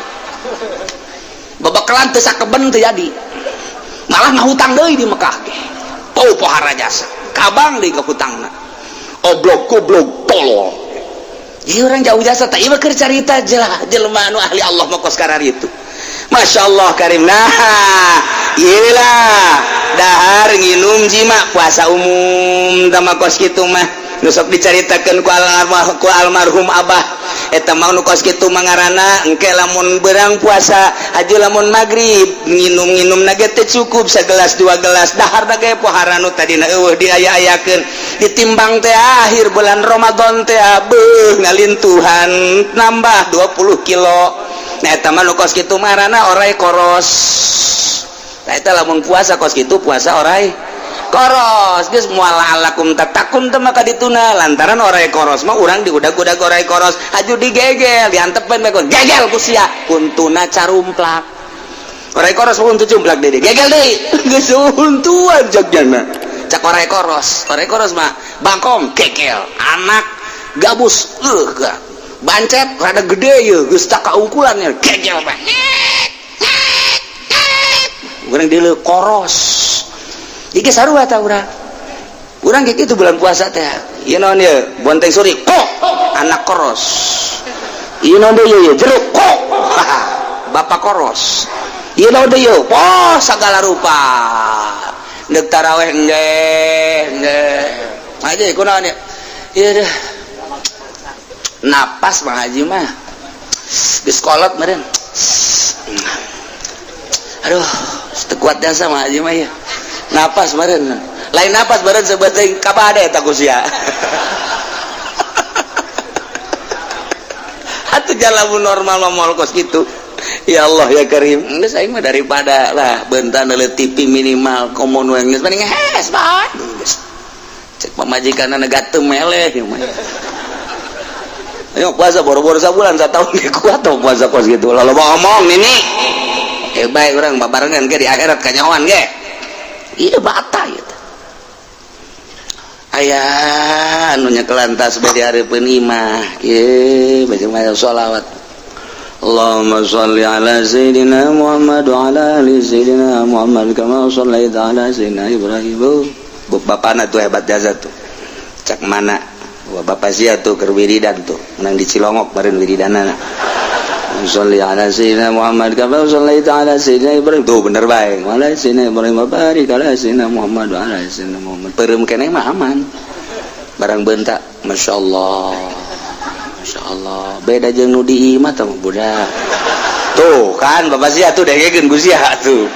Babakalan teu sakeben teu jadi. Malah ngahutang deui di Mekah ge. Pau pohara jasa. Kabang deui ka hutangna. Oblog goblog tolol. Ieu urang jauh jasa teh ieu keur carita jelema anu ahli Allah mah kos karar itu. Masya Allah karim. Nah iyalah dahar nginum jima puasa umum tama kos kitu mah nu sok dicaritakeun ku almarhum abah eta mah nu kos kitu mah ngaranna engke lamun berang puasa haji lamun magrib nginum-nginum na ge teu cukup segelas dua gelas dahar na ge pohara nu tadina eueuh diaya-ayakeun ditimbang teh akhir bulan Ramadan teh beuh ngalintuhan nambah 20 kilo. Nah eta mah nu kos kitu mah ngaranna orai koros. Nah eta lamun puasa kos kitu puasa orai koros geus moal alakum tatakun teh maka dituna lantaran orai koros mah urang diudag-udag orai koros haju digegel diantepan bae gegel ku sia untuna carumplak orai koros mah untu cumplak deui gegel deui geus untuan jagjana cak orai koros mah bangkong gegel anak gabus bancet rada gede ye geus tak kaungkulannya gegel bae urang deuleu koros iki sarua ta urang urang kitu bulan puasa teh ieu naon ieu bonteng suri kok anak koros ieu naon deui ieu jeruk kok bapak koros ieu naon deui ieu poh sagala rupa deuk taraweh engge engge aja kunaon ieu ieu deh napas Bang Haji mah geus kolot meureun aduh teu kuat jasa Bang Haji mah ya napas meureun lain napas meureun sebeuting kabade eta ku sia atuh jalan normal mah moal kos kitu ya Allah ya Karim geus aing mah daripada lah beuntan deuleu TV minimal komo nu geus mending hees bae geus cek pamajikanna gatem meleh ieu mah. Ayo puasa boro-boro sabulan satahun ge kuat tong puasa kos gitu. Lalu ngomong nini. Baik urang babarengan ge di akhirat kanyahoan ge. Ieu bata ieu teh. Aya anu nyekelan tasbih di hareupeun imah. Ieu baca mah sholawat. Allahumma sholli ala sayidina Muhammad wa ala ali sayidina Muhammad kama shallaita ala sayidina Ibrahim. Bapana tuh hebat jasa tuh. Cak mana? Wah, bapak sia tuh keur wiridan tuh menang di Cilongok baren wiridanana. Sholli ala sayyidina Muhammad kama shallaita ala sayyidina Ibrahim tuh bener bae. Wa ala sayyidina Ibrahim wa barik ala sayyidina Muhammad wa ala sayyidina Muhammad. Peureum keneh mah aman. Barang bentak masyaallah. Masyaallah. Beda jeung nu di imah tah budak. Tuh kan bapak sia tuh dengekeun ku sia tuh.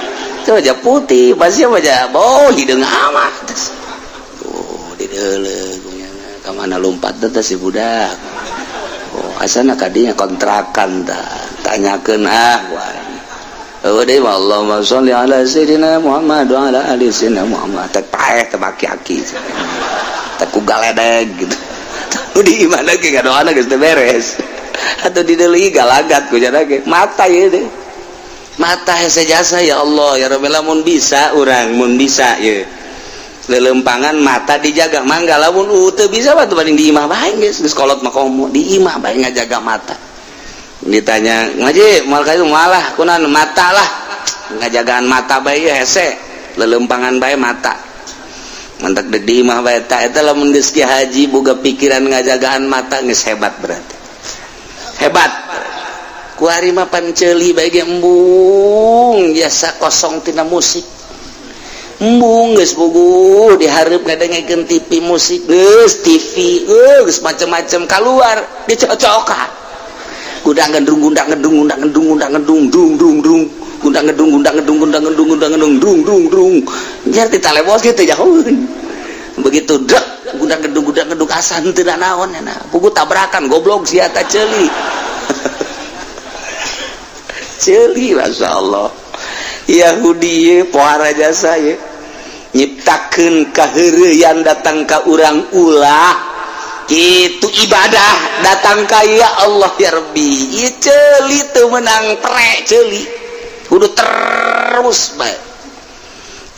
Tuh aja putih, bapak sia mah aja boh hideung amat. Tuh di deuleu mana lompat teh si budak. Oh, asana kadinya kontrakan tah. Tanyakeun ah wah. Eueuh deui mah Allahumma sholli ala sayidina Muhammad wa ala ali sayidina Muhammad. Teh paeh teh baki-aki. Teh ku galedeg gitu. Di imah ge ngadoana geus teu beres. Atuh di deuleu galagat ku jana ge. Mata ieu teh. Mata hese jasa ya Allah ya Rabbi lamun bisa urang mun bisa ieu. Lelempangan mata dijaga mangga lamun teu bisa mah teu banding di imah bae geus geus kolot mah komo di imah bae ngajaga mata. Ditanya ngaji moal ka itu malah kunaon mata lah ngajagaan mata bae hese lelempangan bae mata. Mantak deuk di imah bae ta eta lamun geus ki haji boga pikiran ngajagaan mata geus hebat berarti. Hebat. Kuari mah pan ceuli bae ge embung biasa kosong tina musik. Embung geus puguh dihareup ngadengekeun TV musik geus TV geus macem-macem kaluar dicocokan gundang gendung gundang gendung gundang gendung gundang gendung dung dung dung gundang gendung gundang gendung gundang gendung gundang gendung dung dung dung jar ditalebos kitu jauh begitu dek gundang gendung asan teu naon nya puguh tabrakan goblok sia ta ceuli ceuli masyaallah Yahudi pohara jasa ye nyiptakeun kaheureuyan datang ka urang ulah kitu ibadah datang ka ya Allah ya Rabbi ieu ceuli teu meunang pre ceuli kudu terus bae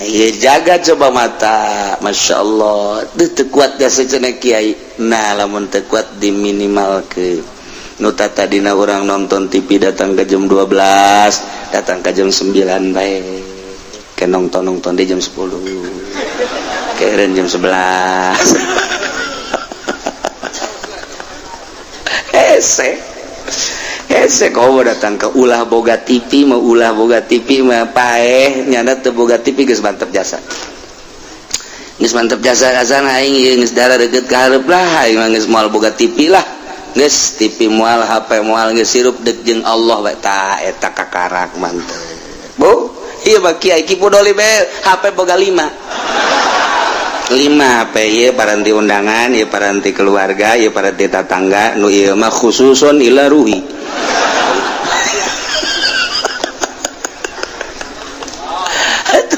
ieu jaga coba mata Masya Allah teu kuat jasa cenah kiai nah lamun teu kuat diminimalkeun nu tadina urang nonton TV datang ke jam 12 datang ke jam 9 bae ke nonton di jam 10 keren jam 11 hese Hese kau datang ke ulah boga TV, mau ulah boga TV mah paeh nyana teu boga TV geus mantep jasa. Geus mantep jasa kasana aing ieu geus darah deukeut ka hareup lah, aing mah geus moal boga TV lah. Geus TV moal, HP moal, geus sirup deuk jeung Allah bae tah eta kakarak mantep. Bu, ieu mah kiai Ki Pudoli bae HP boga 5. 5 HP ieu paranti undangan, ieu paranti keluarga, ieu paranti tatangga, nu ieu mah khususun ila ruhi.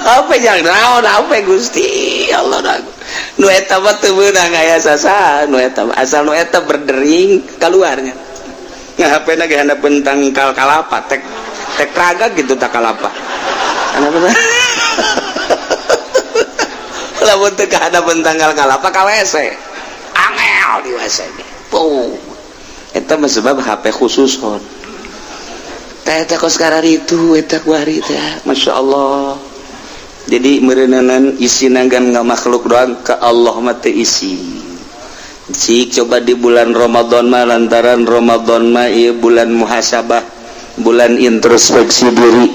Apa yang naon apa Gusti Allah nu eta mah teu meunang aya sasaha nu eta asal nu eta berdering kaluarnya. Nah HP na ge handapeun tangkal kalapa tek tek raga gitu tak kalapa. Handapeun lamun teu kahadapeun tangkal kalapa ka WC. Angel di WC ge. Puh. Eta mah sebab HP khususon. Teh teh kos kararitu eta kuari teh. Masya Allah. Jadi merenanan isi nanggan nggak makhluk doang ke Allah mah teu isi. Cik coba di bulan Ramadan mah lantaran Ramadan mah ieu bulan muhasabah, bulan introspeksi diri,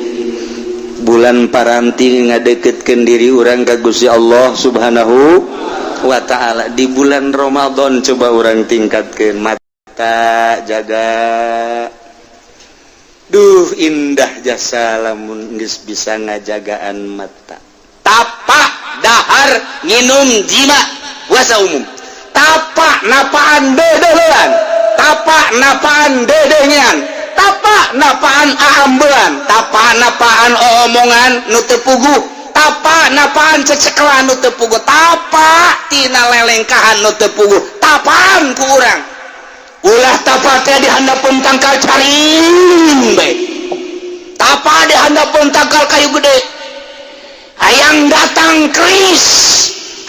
bulan paranti ngadeketkeun diri urang ka Gusti Allah Subhanahu wa taala. Di bulan Ramadan coba urang tingkatkeun mata jaga. Duh indah jasa lamun geus bisa ngajagaan mata. Tapak dahar nginum jima puasa umum. Tapak napaan dedehan, tapak napaan dedengean, tapak napaan aambean, tapak napaan omongan nu teu puguh, tapak napaan cecekelan nu teu puguh, tapak tina lelengkahan nu teu puguh, tapaan ku urang. Ulah tapa teh di handapeun tangkal caring bae. Tapa di handapeun tangkal kayu gede. Hayang datang keris,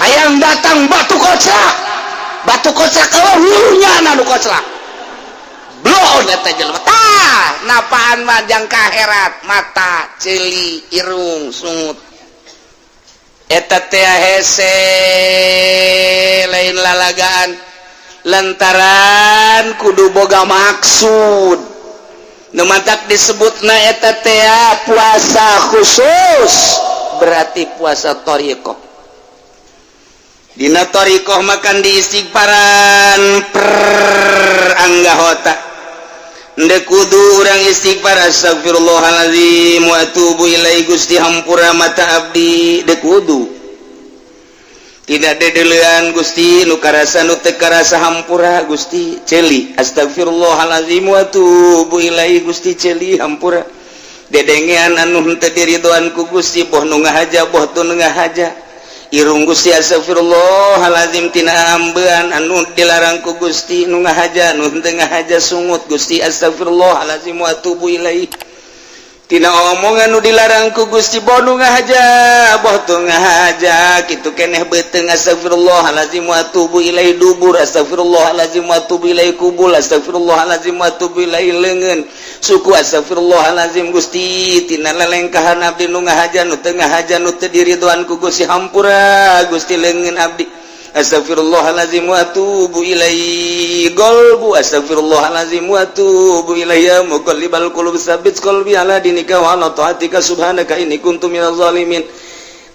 hayang datang batu koclak. Batu koclak eueuh nya nu koclak. Bloon eta jelema. Tah, napaan mah jang kaherat, mata, ceuli, irung, sungut. Eta teh hese lain lalagaan. Lantaran kudu boga maksud. Nu matak disebutna eta teh puasa khusus, berarti puasa thariqah. Dina thariqah makan di istighfaran per anggahota. Ndek kudu urang istighfar astagfirullahalazim wa atubu ilaihi Gusti hampura mata abdi, dek kudu. Tidak dedelean Gusti nu karasa nu teu karasa hampura Gusti ceuli astagfirullahalazim wa atubu ilaihi Gusti ceuli hampura. Dedengean anu henteu diridoan ku Gusti boh nu ngahaja boh teu nu ngahaja. Irung Gusti astagfirullahalazim tina ambean anu dilarang ku Gusti nu ngahaja nu henteu ngahaja sungut Gusti astagfirullahalazim wa atubu ilaihi. Tina omongan nu dilarang ku Gusti boh nu ngahaja boh teu ngahaja kitu keneh beuteung astagfirullahalazim wa atubu ilaihi dubur astagfirullahalazim wa atubu ilaihi kubul astagfirullahalazim wa atubu ilaihi leungeun suku astagfirullahalazim Gusti tina lelengkahan abdi nu ngahaja nu teu ngahaja nu teu diridoan ku Gusti hampura Gusti leungeun abdi astagfirullahalazim wa atubu ilaihi qalbu astagfirullahalazim wa atubu ilaihi ya muqallibal qulub tsabbit qalbi ala dinika wa ala taatika subhanaka inni kuntu minaz zalimin.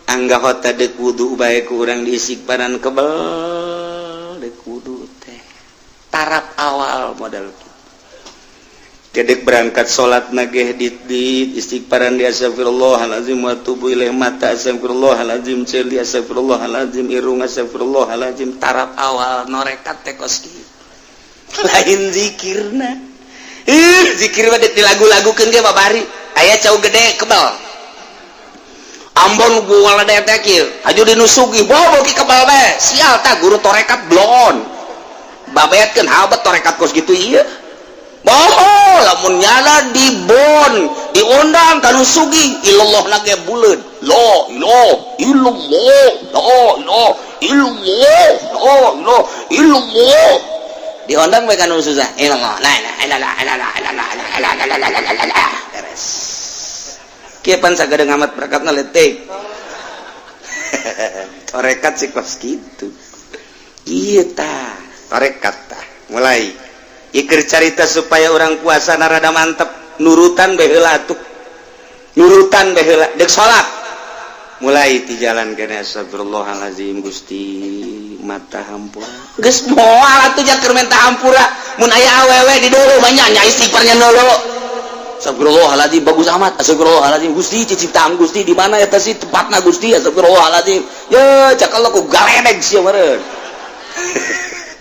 Anggahota deuk wudu bae ku urang diistighfaran kebel deuk wudu teh tarap awal modal Kedek berangkat salat nageh di istighfaran di astagfirullahalazim wa atubu ilaihi mata astagfirullahalazim ceuli astagfirullahalazim irung astagfirullahalazim tarap awal norekat teh kos kieu. Lain zikirna. Ih, zikir mah dilagu-lagukeun ge babari. Aya cau gede kebal. Ambon gua ledek teh kieu. Aju dinusugi bobo ki kebal bae. Sial tah guru torekat blon. Babetkeun habet torekat kos kitu ieu. Boho lamun nyala di bon diundang kanu sugi ilallah nage buleud la ilaha illallah la ilaha illallah la ilaha illallah diundang bae kanu susah ilallah la ilaha illallah la ilaha illallah la ilaha illallah beres kieu pan sagadeng amat berakatna letik torekat sih kos kitu ieu tah torekat tah mulai Ieu carita supaya urang puasa rada mantep, nurutan bae heula atuh, nurutan bae heula. Dek salat mulai di jalan kene, astagfirullahalazim, Gusti, mata hampura. Geus moal atuh keur menta hampura mun aya awewe di dulu banyak nya istighfarnya dulu. Astagfirullahaladzim, bagus amat. Astagfirullahaladzim, Gusti, ciptaan Gusti di mana eta sih tempatna, Gusti? Astagfirullahaladzim. Ya, cak Allah ku galedeg sia meureun.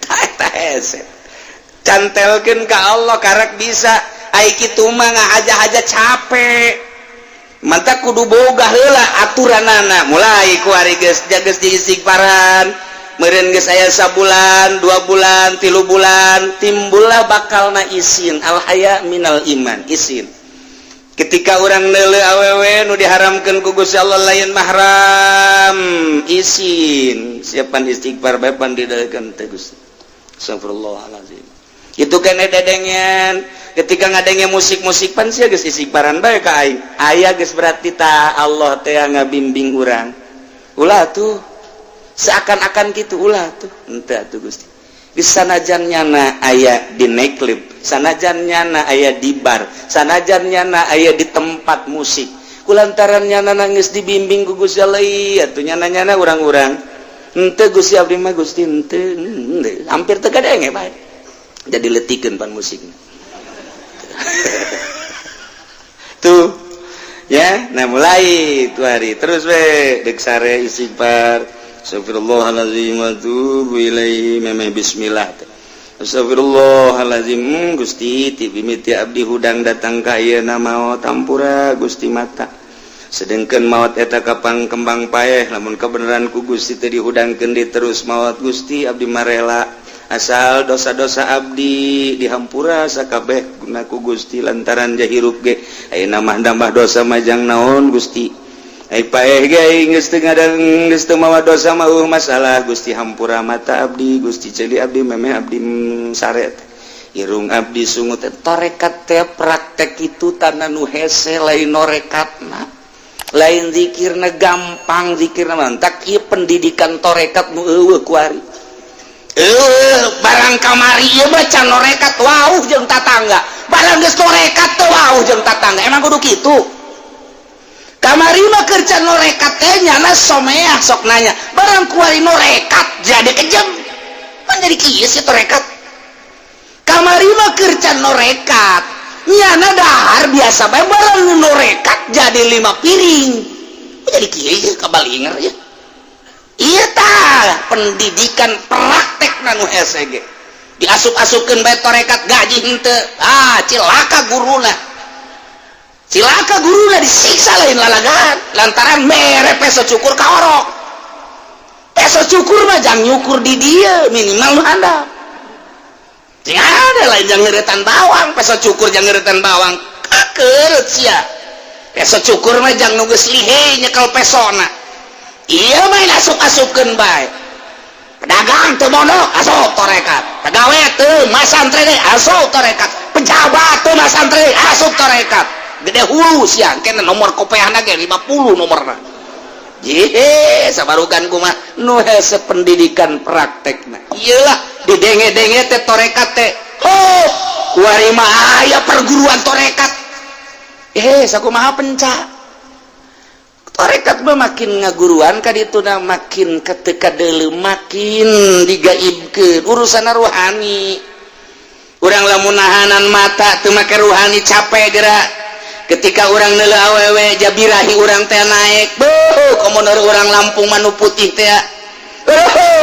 Eta hese. Cantelkeun ka Allah karek bisa. Ai kitu mah ngahaja-haja capek. Mantap, kudu boga heula aturanana. Mulai ku ari geus geus diistighfaran. Meureun geus aya sabulan, 2 bulan, 3 bulan, timbullah bakalna isin. Al haya minal iman, isin. Ketika urang neuleu awewe nu diharamkeun ku Gusti Allah, lain mahram, isin. Siapan istighfar bae pan didalkeun teh, Gusti. Astagfirullahalazim. Itu kan dedengen ketika ngadenge musik-musik pan sia geus istighfaran bae ka aing. Aya geus berarti ta Allah teh ngabimbing urang. Ulah tuh, seakan-akan gitu, ulah tuh, henteu atuh Gusti. Di sanajan nyana aya di nightclub, sanajan nyana aya di bar, sanajan nyana aya di tempat musik, kulantaran nyana nangis dibimbing ku Gusti Allah atuh nyana-nyana urang-urang henteu, Gusti, abdi mah, Gusti, henteu. Hampir teu kadenge bae, jadi letikeun pan musikna tuh ya. Nah, mulai tuh hari terus we dek sare istighfar, astagfirullahaladzim wa atubu ilaihi, memeh bismillah teh. Astagfirullahaladzim, Gusti, ti mimiti abdi hudang datang ka ayeuna maot, hampura Gusti mata. Sedengkeun maot eta kapang kembang paeh, lamun kebenaran ku Gusti teh dihudangkeun di terus maot, Gusti, abdi marela asal dosa-dosa abdi dihampura sakabeh guna ku Gusti, lantaran jahirup ge ayeuna mah nambah dosa majang naon, Gusti. Ai paeh ge geus teu ngadang, geus teu mawa dosa mah masalah, Gusti. Hampura mata abdi, Gusti, ceuli abdi memeh abdi sare, irung abdi sungut. Torekat teh praktek itu tanah nu hese, lain norekatna, lain zikirna gampang, zikirna mantak ieu pendidikan torekat nu eueuh kuari. Barang kamari ieu mah can norekat wauh jeung tatangga, barang geus norekat teh wauh jeung tatangga. Emang kudu kitu. Kamari mah keur can norekat teh nyana someah, sok nanya, barang kuari norekat jadi kejam kan, jadi kieu sih torekat. Kamari mah keur can norekat nyana dahar biasa bae, barang norekat jadi 5 piring, jadi kieu kabalinger ya. Iya tah, pendidikan praktek nu hese ge diasup-asupkeun bae torekat, gaji henteu. Ah, cilaka guruna, cilaka guruna, disiksa lain lalagan lantaran mere peso cukur ka orok. Peso cukur mah jang nyukur di dia minimal nu handap. Sing ada lain jang ngeuretan bawang, peso cukur jang ngeuretan bawang, kakeut sia. Peso cukur mah jang nu geus lihe nyekel pesona. Iya, main asup-asupkeun bae. Pedagang teu mondok asup torekat, pegawai teu masantren asup torekat, pejabat teu masantren asup torekat, gede hulu sia. Kena nomor kopeahna ge 50 nomorna. Jehe, sabarugan kumaha nu hese pendidikan praktekna. Iyalah, didenge-denge teh torekat teh. Oh, kuari mah aya perguruan torekat. Eh, sakumaha penca torekat mah makin ngaguruan ka ditu na, makin ketika deuleu makin digaibkeun urusan ruhani. Urang lamun nahanan mata teu make ruhani, capek gerak. Ketika urang neuleu awewe, jabirahi urang teh naik. Beuh, komo urang Lampung manu putih teh,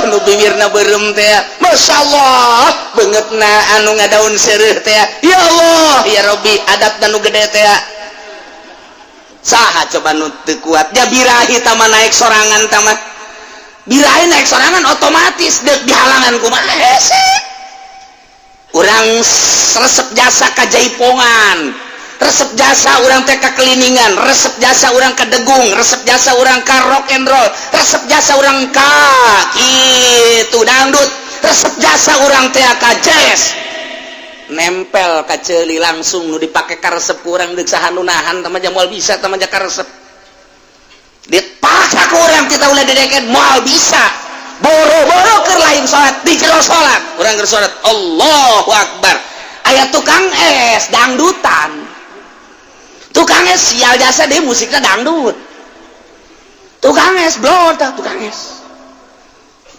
nu bibirna beureum teh, masyaallah, beungeutna anu ngadaun seureuh teh, ya Allah ya Robbi, adatna nu gede teh. Saha coba nu teu kuat jabirahi tama naik sorangan? Tama birahi naik sorangan otomatis deuk dihalangan kumaha hese. Urang resep jasa ka jaipongan, resep jasa urang teh ka keliningan, resep jasa urang ka degung, resep jasa urang ka rock and roll, resep jasa urang ka kitu dangdut, resep jasa urang teh ka jazz, nempel ka ceuli langsung nu dipake karesep ku urang. Deuk saha nu nahan? Tama moal bisa, tama karesep dipaksa ku urang kita ulah dideket, moal bisa. Boro-boro keur lain salat, di jero salat urang keur salat, Allahu Akbar. Aya tukang es dangdutan, tukang es sial jasa deh, musiknya dangdut. Tukang es blor, tukang es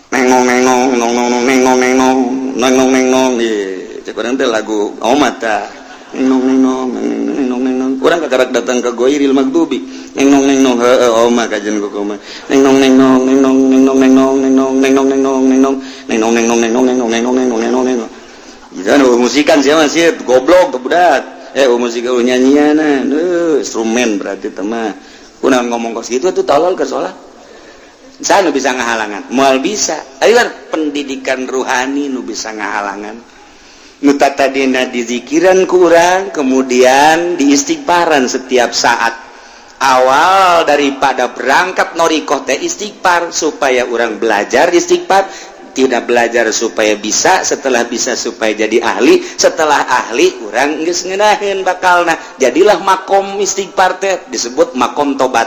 nengong nengong nong nong nong nengong nengong nengong nengong. Ye, cek urang teh lagu omat ta, neng neng nong neng nong neng nong. Urang kakarak datang ke ghairil maghdubi, neng nong neng nong. Heeh, oma kajian ku koma, neng nong neng nong neng nong neng nong neng nong neng nong neng nong neng nong neng nong neng nong neng nong neng nong neng nong neng nong neng nong neng nong neng nong. Gitu musikan sih masih goblok tuh budak, eh, musik nyanyian instrumen berarti mah. Kunaon ngomong kos gitu tuh, tolol ke sholat saya nu bisa ngahalangan moal bisa. Ayo, pendidikan ruhani nu bisa ngahalangan, nu tadina dizikiran kurang, kemudian diistighfaran setiap saat. Awal daripada berangkat norikoh teh istighfar, supaya orang belajar istighfar, tidak belajar supaya bisa, setelah bisa supaya jadi ahli, setelah ahli orang geus ngeunaheun bakalna. Jadilah makom istighfar teh disebut makom tobat.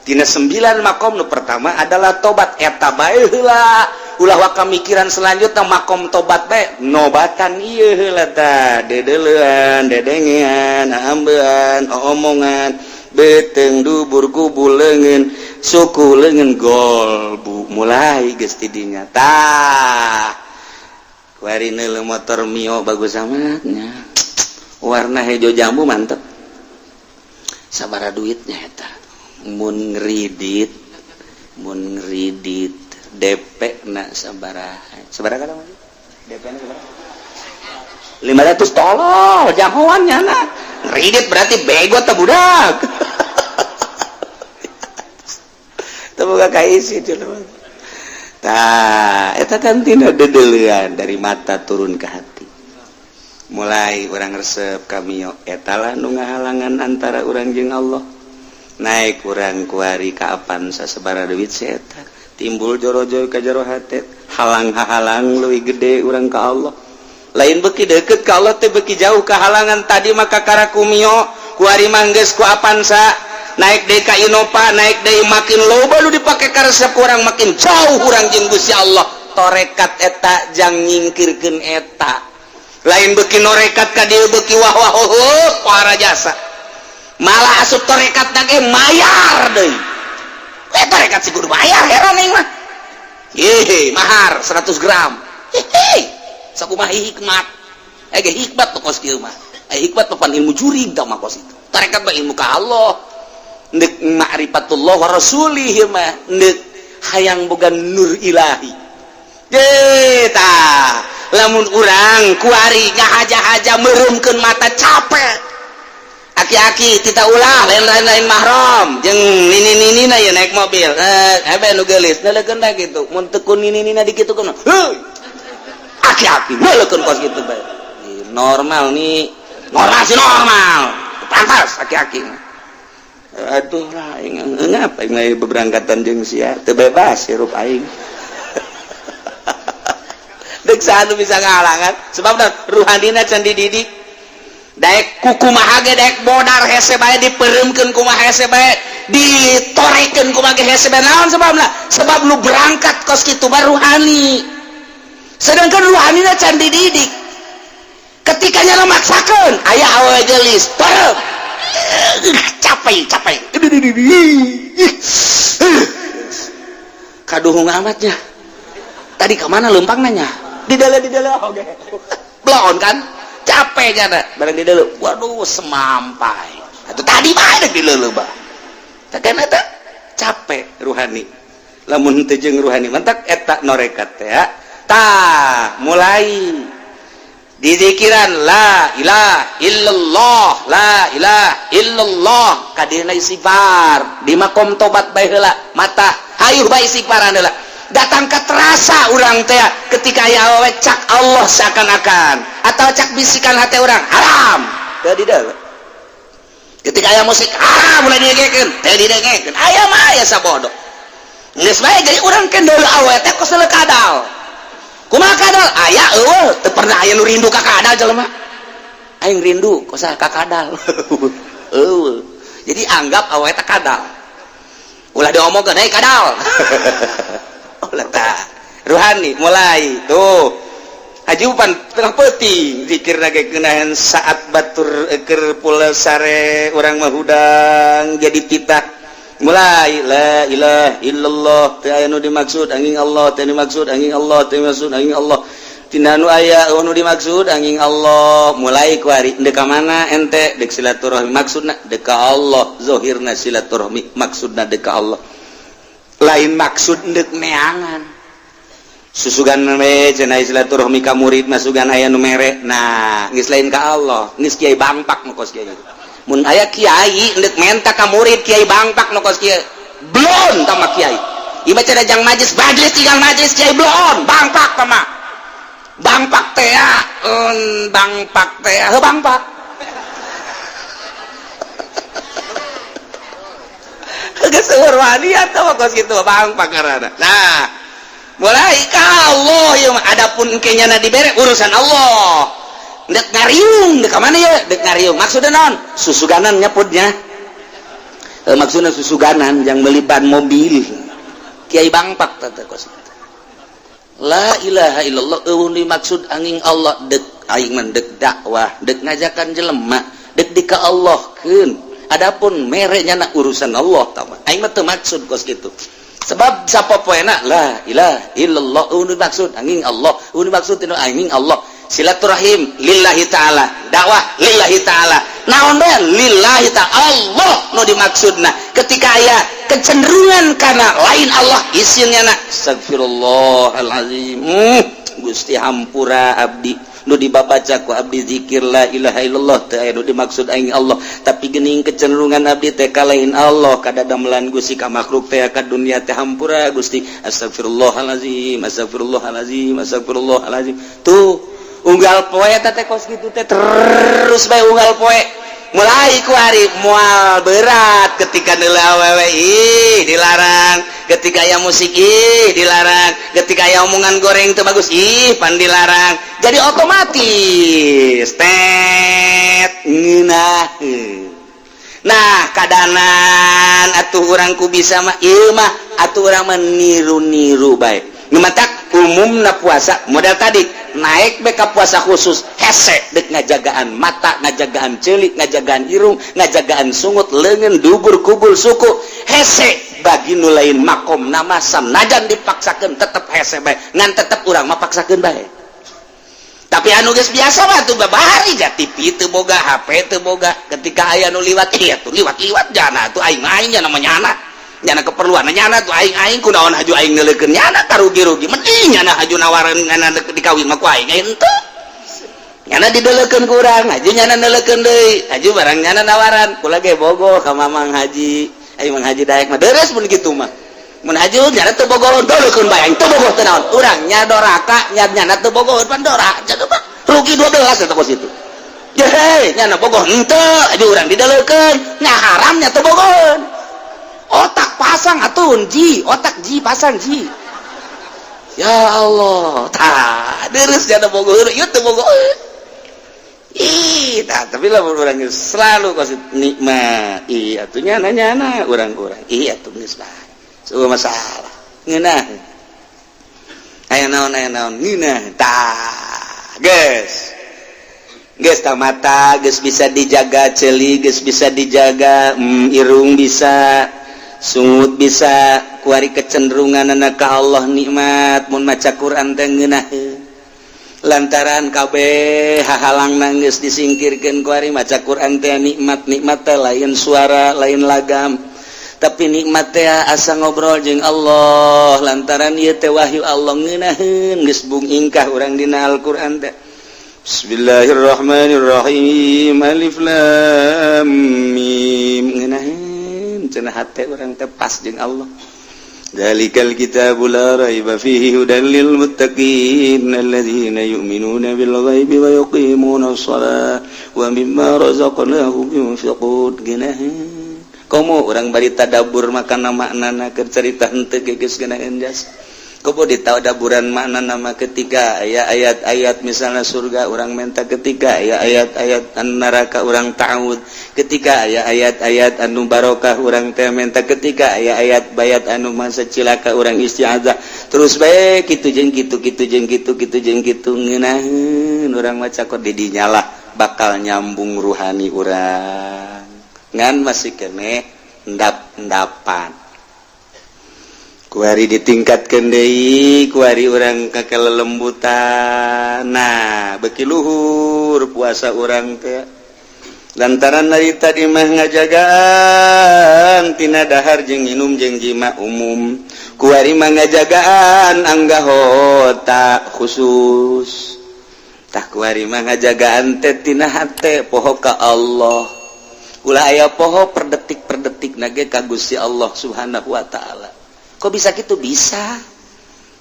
Tina sembilan makom, nu pertama adalah tobat. Eta bae heula, ulah waka mikiran selanjutnya. Makom tobat bae, nobatan ieu heula tah, dedeleuan, dedengean, ambean, omongan, beteng, dubur, kubul, leungeun, suku, leungeun, golbu, mulai geus tidinya tah. Kuari neuleu motor Mio bagus amatnya, warna hijau jambu, mantep. Sabara duitnya eta? Mun ngeridit, mun ngeridit DP na sabaraha? Sabaraha kadang DP na sabaraha? 500. Tolol jahoannya na ngeridit, berarti bego teh budak. Teu boga kaisi. Tah, eta kan tina dedeulean dari mata turun ke hati, mulai orang resep ka Mio. Etalah nu ngahalangan antara urang jeung Allah. Naik urang kuari ka Avanza, sabaraha duit sih eta? Timbul jorojoy ka jero hate, halang halang leuwih gede urang ka Allah. Lain beki deket ka Allah teh beki jauh ke halangan. Tadi maka karaku Mio, kuari mangges ku Avanza, naik deui ka Innova, naik deui, makin loba lu dipake karesep urang, makin jauh urang jeung Gusti Allah. Torekat eta jang nyingkirkeun eta. Lain beki norekat ka dieu beki wah wah oh, para jasa, malah asup torekat ge mayar deui. Eh, torekat sih kudu bayar, heran aing mah. Ih, mahar 100 gram. Hehe, sakumaha hikmat? Eh, ge hikmat tuh kos kieu mah. Eh, hikmat papan ilmu jurig tah mah kos itu. Tarekat mah ilmu ka Allah, ndek ma'rifatullah wa rasulih mah, ndek hayang boga nur ilahi. Ye tah, lamun urang kuari ngahaja-haja meureumkeun mata, capek. Aki-aki tita ulah, lain-lain, lain mahram jeung nini-nini na ya naik mobil, eh hebe nu geulis neuleukeun da kitu. Mun teu ku nini-nina dikitukeun, heuy, aki-aki neuleukeun kos kitu bae. Normal nih, normal sih, normal, pantas aki-aki. Aduh lah, aing ngapa aing lain beberangkatan jeung sia, teu bebas hirup aing. Dek saha nu bisa ngahalangan? Sebab ruhanina can dididik. Daek kukumaha ge, daek bodar hese bae, dipereumkeun kumaha hese bae, ditorekeun kumaha ge hese bae. Naon sebabna? Sebab lu berangkat kos kitu bae ruhani, sedangkan ruhanina can dididik. Ketika nyala maksakeun aya awewe geulis, perem, capek capek, kaduhung amatnya. Tadi kemana lempang nanya di dalam, di dalam. Oke, belon kan capek jana barang di dalam. Waduh, semampai atau tadi mah di dalam bah. Kan eta capek ruhani. Lamun teu jeung ruhani mantak eta norekat teh tah. Mulai dizikiran la ilaha illallah, la ilaha illallah, kadina istighfar di makom tobat bae heula. Mata hayuh bae istighfaran heula, datang ke terasa urang teh ketika aya awewe, cak Allah seakan-akan atau cak bisikan hati orang haram teu di dalam. Ketika aya musik haram mulai didengekeun, teu didengekeun. Aya mah aya sabodo geus bae. Jadi urang kendel awewe teh kos kadal. Kumaha kadal? Aya eueuh, teu pernah aya nu rindu ka kadal. Jelema aing rindu kosa ka kadal, eueuh. Jadi anggap awewe teh kadal, ulah diomongkeun, "Hei kadal," ulah. Tah, ruhani mulai tuh. Haji pan tengah peuting zikir ge keunahan saat batur keur pula sare, urang mah hudang jadi titah mulai la ilaha illallah, teu aya nu dimaksud angin Allah, teu dimaksud angin Allah, teu dimaksud angin Allah, tina nu aya nu dimaksud angin Allah. Mulai kuari dek ka mana ente? Dek silaturahmi. Maksudna dek ka Allah, zohirna silaturahmi, maksudna dek ka Allah, lain maksud dek neangan. Susugan we cenah silaturahmi ka murid, masugan aya nu mere. Nah, geus lain ka Allah, geus kiai bangpak nu kos kieu. Mun aya kiai ndek menta ka murid, kiai bangpak nu kos kieu. Blon tama kiai ieu mah cenah, jang majlis majlis tinggal majlis kiai blon bangpak tama bangpak teh bangpak teh heuh bangpak. Geus seueur wani atuh kos kitu bangpak ngaranna. Nah, mulai ka Allah ieu mah. Adapun kenyana dibere urusan Allah. Dek ngariung, dek ka mana ya? Dek ngariung maksudna naon? Susuganan nyaputnya, maksudna susuganan yang beli ban mobil. Kiai bangpak teh kos. La ilaha illallah, euweuh dimaksud angin Allah. Dek aing mah dek dakwah, dek ngajakan jelema, dek di ka Allah keun. Adapun mere nyana urusan Allah tah. Aing mah teu maksud kos kitu, sebab sapopoena la ilaha illallah, euweuh dimaksud angin Allah, euweuh dimaksud tinu angin Allah. Silaturahim lillahi ta'ala, dakwah lillahi ta'ala, naon bae lillahi ta'ala, Allah nu dimaksudna. Ketika aya kecenderungan karena lain Allah, isinnya na astagfirullahalazim, Gusti hampura abdi nu dibabaca ku abdi zikir la ilaha illallah teh aya nu dimaksud aing Allah, tapi geuning kecenderungan abdi teh ka lain Allah, kadadamelan Gusti, ka makhluk teh, ka dunia teh. Hampura Gusti, astagfirullahalazim, astagfirullahalazim, astagfirullahalazim. Tuh unggal poe teh kos kitu teh terus bae unggal poe. Mulai ku hari moal berat ketika nilai awewe, ih dilarang. Ketika aya musik, ih dilarang. Ketika aya omongan goreng teu bagus, ih pan dilarang. Jadi otomatis tet ngeunah. Nah, kadanan atuh urang ku bisa mah ieu mah atuh urang mah niru-niru bae. Nu matak umumna puasa modal tadi naik beka puasa khusus hese dek ngajagaan mata, ngajagaan celik, ngajagaan irung, ngajagaan sungut, lengan, dubur, kubul, suku. Hese bagi nu lain makom nama sam najan dipaksakan tetep hese bae, ngan tetep urang mah paksakeun bae. Tapi anu geus biasa mah tuh babahari ga TV teu boga, HP teu boga, ketika aya nu liwat, iya tuh liwat-liwat jana tuh aing aing nya namanya anak nyana keperluan nyana tuh aing aing kunaon haju aing neuleukeun nyana, karugi-rugi. Mending nyana haju nawaran nyana dikawin mah ku aing henteu. Nyana dideulekeun ku urang, haju nyana neuleukeun deui, haju barang nyana nawaran kula ge bogoh ka Mamang Haji. Aing Mang Haji daek mah deres mun kitu mah. Mun haju nyana teu bogoh, deulekeun bae, aing teu bogoh teu naon, urang nya doraka nya nyana teu bogoh pan dora rugi 12 eta kos itu. Hei, nyana bogoh henteu, haju urang dideulekeun nya haramnya teu bogoh. Otak pasang atuh ji, otak ji pasang ji. Ya Allah, tah deres jana bogoh ieu teu bogoh. Ih tah, tapi lah urang selalu kasih nikmat. Ih atuh nyana nyana urang-urang ih atuh geus bae. Semua masalah ngeunah aya naon, aya naon ngeunah. Tah geus geus tah, mata geus bisa dijaga, ceuli geus bisa dijaga, irung bisa, sungut bisa. Kuari kecenderungan anak ka Allah nikmat. Mun maca Quran teh ngeunaheun lantaran kabeh hahalang nangis disingkirkeun. Kuari maca Quran teh nikmat. Nikmat teh lain suara, lain lagam, tapi nikmat teh asa ngobrol jeung Allah lantaran ieu teh wahyu Allah. Ngeunaheun geus bung ingkah urang dina Al-Qur'an teh. Bismillahirrahmanirrahim, alif lam mim, ngeunaheun cenah hate urang teh pas jeung Allah. Dzalikal kitabu la raiba fihi hudan lil muttaqin alladzina yu'minuna bil ghaibi wa yuqimuna shalah wa mimma razaqnahum yunfiqun. Geunah komo urang bari tadabbur makana maknana, keur carita henteu geus geunaheun jas. Komo ditadaburan makna nama, ketika aya ayat-ayat misalnya surga urang menta, ketika aya ayat-ayat anu neraka urang ta'awud, ketika aya ayat-ayat anu barokah urang teh menta, ketika aya ayat bayat anu masa cilaka urang isti'adzah. Terus baik kitu jeung kitu, kitu jeung kitu, kitu jeung kitu, ngeunaheun urang maca kok di dinya lah bakal nyambung ruhani urang, ngan masih keneh endap-endapan. Kuari ditingkatkan deui, kuari urang ka kelelembutan. Nah, beki luhur puasa urang teh lantaran dari tadi mah ngajagaan tina dahar jeung minum jeung jima umum, kuari mah ngajagaan anggahota khusus. Tah, kuari mah ngajagaan teh tina hate, poho ka Allah, ulah aya poho per detik per detik nage ka Gusti Allah Subhanahu wa Ta'ala. Kok bisa gitu? Bisa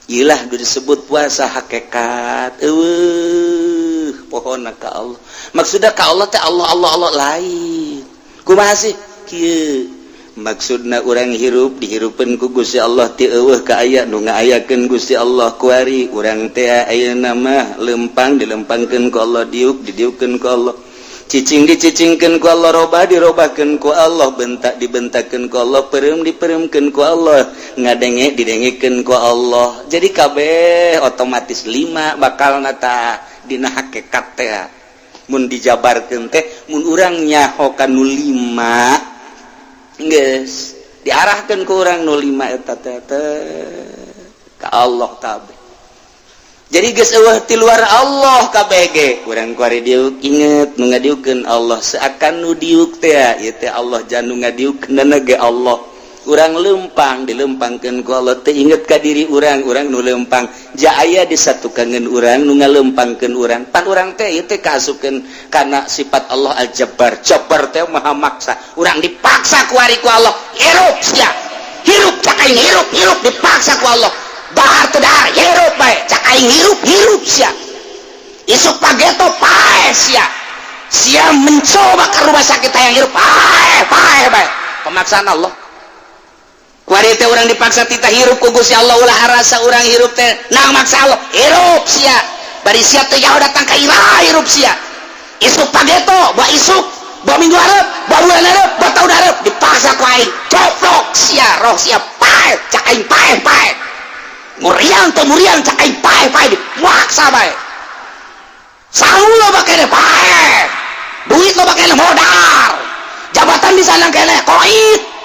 ilah disebut puasa hakikat. Eueuh pohona ka Allah. Maksudnya ka Allah teh Allah, Allah, Allah lain. Kumaha sih kieu maksudna? Urang hirup dihirupeun ku Gusti Allah, ti eueuh ka aya nu ngaayakeun Gusti Allah. Kuari urang teh ayeuna mah lempang dilempangkeun ku Allah, diuk didiukeun ku Allah, cicing dicicingkeun ku Allah, robah dirobahkeun ku Allah, bentak dibentakeun ku Allah, peureum dipeureumkeun ku Allah, ngadenge didengekeun ku Allah. Jadi kabeh otomatis lima bakal nata dina hakikat teh mun dijabarkeun teh. Mun urang nyaho nu lima, geus diarahkeun ku urang nu lima eta teh ka Allah kabeh. Jadi geus eueuh ti luar Allah KBG. Urang kuari diuk inget nu ngadiukeun Allah, seakan nu diuk teh ieu teh Allah jan nu ngadiukeun ge Allah. Urang lempang dilempangkeun ku Allah, teu inget ka diri urang, urang nu lempang ja aya disatukankeun urang nu ngalempangkeun urang. Pan urang teh ieu teh kaasupkeun kana sifat Allah Al-Jabbar. Jabbar teh maha maksa. Urang dipaksa ku ari ku Allah, hirup sia, hirup, cak aing hirup, hirup, dipaksa ku Allah. Dahar teu dahar, hirup bae, cak aing hirup, hirup sia. Isuk pageto paeh sia, sia mencoba ke rumah sakit hayang hirup, paeh, paeh bae. Pemaksaan Allah. Kuari teh urang dipaksa tita hirup ku Gusti Allah. Ulah rasa urang hirup teh nang maksa Allah. Hirup sia, bari sia teh jauh datang ka iraha, hirup sia. Isuk pageto, bawa isuk, bawa minggu hareup, bawa bulan hareup, bawa tahun hareup, dipaksa ku aing, coplok sia, roh sia, paeh, cak aing paeh, paeh. Muriang teh muriang, cak aing paeh, paeh, dipaksa bae. Sangu loba keneh, paeh. Duit loba keneh, modal. Jabatan di sana keneh, koit.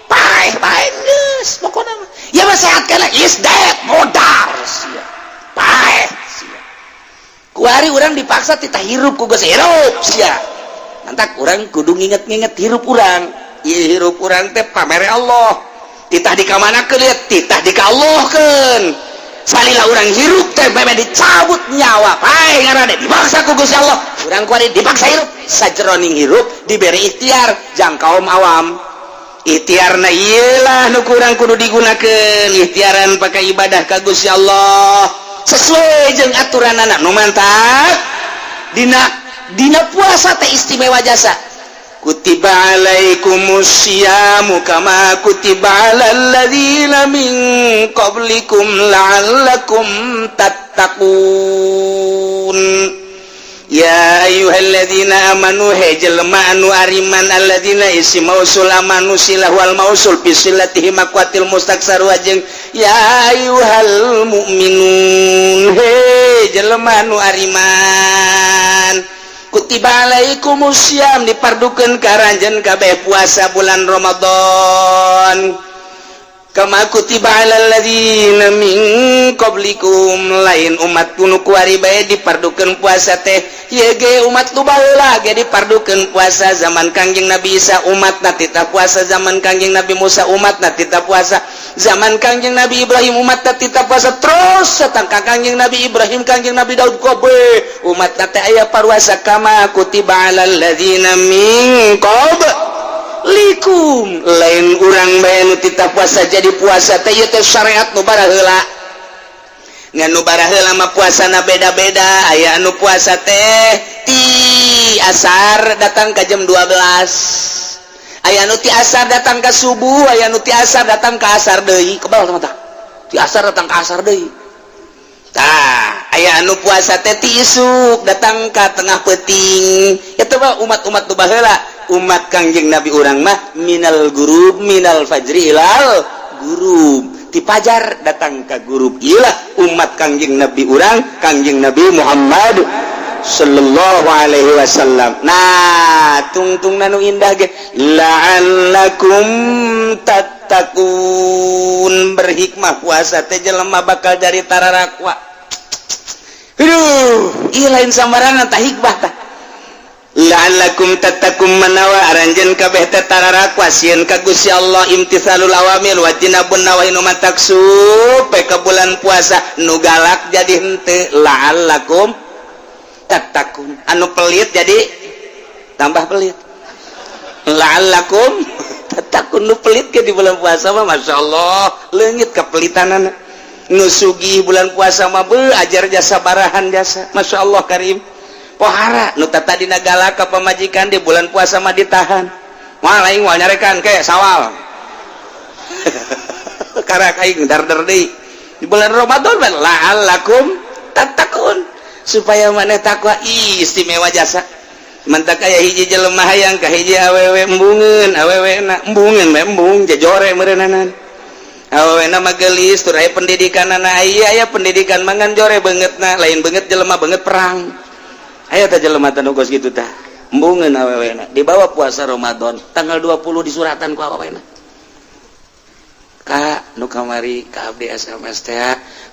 Paeh, paeh geus pokona mah. Ya mah sehat keneh, is dead, modal sia. Paeh sia. Kuari urang dipaksa titah hirup ku geus, hirup sia. Mantak urang kudu nginget-nginget hirup urang. Ieu hirup urang teh pamere Allah. Titah dikamanakeun lihat, titah dikallahkeun. Salila urang hirup teh meme dicabut nyawa, paeh ngaranna, dipaksa ku Gusti Allah. Urang kuari dipaksa hirup, sajeroning hirup diberi ikhtiar jang kaum awam. Ikhtiarna iyalah nu kurang kudu digunakeun, ikhtiaran pakai ibadah ka Gusti Allah sesuai jeung aturan anak nu mantap. Dina dina puasa teh istimewa jasa. Kutiba alaikumusyiyamu kama kutiba alal ladzina min qablikum la'allakum tattaqun. Ya ayyuhalladzina amanu, he jelema anu ariman. Alladzina isim mausul, amanu silah wal mausul bi silatihi maqwatil mustaksar wajeng. Ya ayyuhal mu'minun, he jelema anu ariman, kutiba alaikumusiyam, dipardukeun ka aranjeun kabeh puasa bulan Ramadan, kama kutiba alal ladzina min qablikum. Lain umat nu kuari bae dipardukeun puasa teh, ye ge umat nu baheula ge dipardukeun puasa. Zaman Kangjeng Nabi Isa umatna tita puasa, zaman Kangjeng Nabi Musa umatna tita puasa, zaman Kangjeng Nabi Ibrahim umatna tita puasa, terus setangka Kangjeng Nabi Ibrahim, Kangjeng Nabi Daud, kobe umatna teh aya paruasa. Kama kutiba alal ladzina min qablikum, lain urang bae nu tita puasa. Jadi puasa teh ieu teh syariat nu baraheula. Ngan nu baraheula mah puasana beda-beda. Aya anu puasa teh ti asar datang ka jam 12, aya anu ti asar datang ka subuh, aya anu ti asar datang ka asar deui. Kebal mata. Ti asar datang ka asar deui. Tah, aya anu puasa teh ti isuk datang ka tengah peuting. Eta mah umat-umat nu baheula, umat Kangjeng Nabi urang mah minal gurub minal fajri ilal gurub. Ti pajar datang ka gurub. Iyalah umat Kangjeng Nabi urang, Kangjeng Nabi Muhammad sallallahu alaihi wasallam. Nah, tungtung nu indah ge la'allakum tattaqun, berhikmah puasa teh jelema bakal jadi tararakwa. Aduh, ieu lain sambarangan tah hikmah tah. La'allakum tattaqun manawa aranjeun kabeh teh tararakwa sieun ka Gusti Allah, imtithalul awamir wa tinabun nawahi nu matak supe ka bulan puasa nu galak jadi henteu, la'allakum tattaqun. Anu pelit jadi tambah pelit, la'allakum tattaqun. Nu pelit ke di bulan puasa mah Masya Allah leungit kepelitanana. Nu sugih bulan puasa mah beuh ajar jasa barahan jasa Masya Allah karim pohara. Nu tadina galak ka pamajikan di bulan puasa mah ditahan, moal aing moal nyarekan ke sawal karak aing dar-dar deui di bulan Ramadan mah la'allakum tattaqun, supaya maneh takwa. Ih, istimewa jasa mantak aya hiji jelema hayang ka hiji awewe, embungeun awewe na, embungeun we embung jejore meureunana. Awewe na mah geulis tur aya pendidikanana, aya aya pendidikan mangan jore beungeutna, lain beungeut jelema, beungeut perang. Aya tah jelema teh nu kos kitu tah, embungeun awewe na. Dibawa puasa Ramadan tanggal 20 disuratan ku awewe na, "Kak, nu kamari ka abdi SMS teh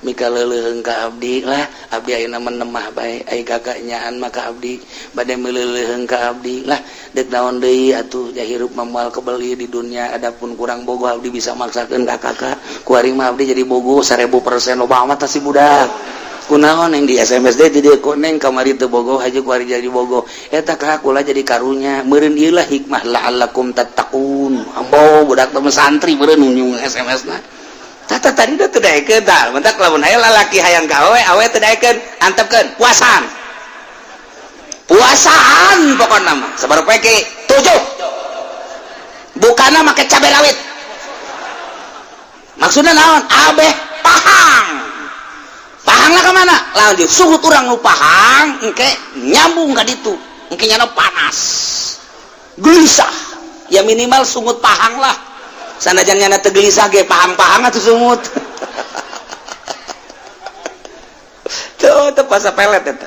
mika leuleuheung ka abdi lah, abdi ayeuna menemah bae, ai kakak nyaan mah ka abdi bade meuleuheung ka abdi lah, deuk naon deui atuh, ja hirup mah moal kebeli di dunia, adapun kurang bogoh abdi bisa maksakeun ka kakak, kuari mah abdi jadi bogoh 1000% loba amat." Si budak kunaon yang di SMS deh jadi koneng kamari teu bogoh aja kuari jadi bogoh eta ka kula jadi karunya meureun. Ieu lah hikmah la'allakum tattaqun. Ambo budak teh santri meureun nyung SMS na. Tata tadi teh teu daekeun tah, mentak lamun aya lalaki hayang ka awewe, awewe teu daekeun, antepkeun puasaan. Puasaan pokona mah sabar poe ke tujuh. Bukana make cabe rawit. Maksudna naon? Abeh pahang. Pahang lah kemana? Lanjut suhu urang nu pahang engke nyambung ka ditu. Engke nyana panas. Gelisah. Ya minimal sungut pahang lah. Sanajan nyana teu gelisah ge pahang-pahang atuh sungut. Tuh, tuh puasa pelet eta.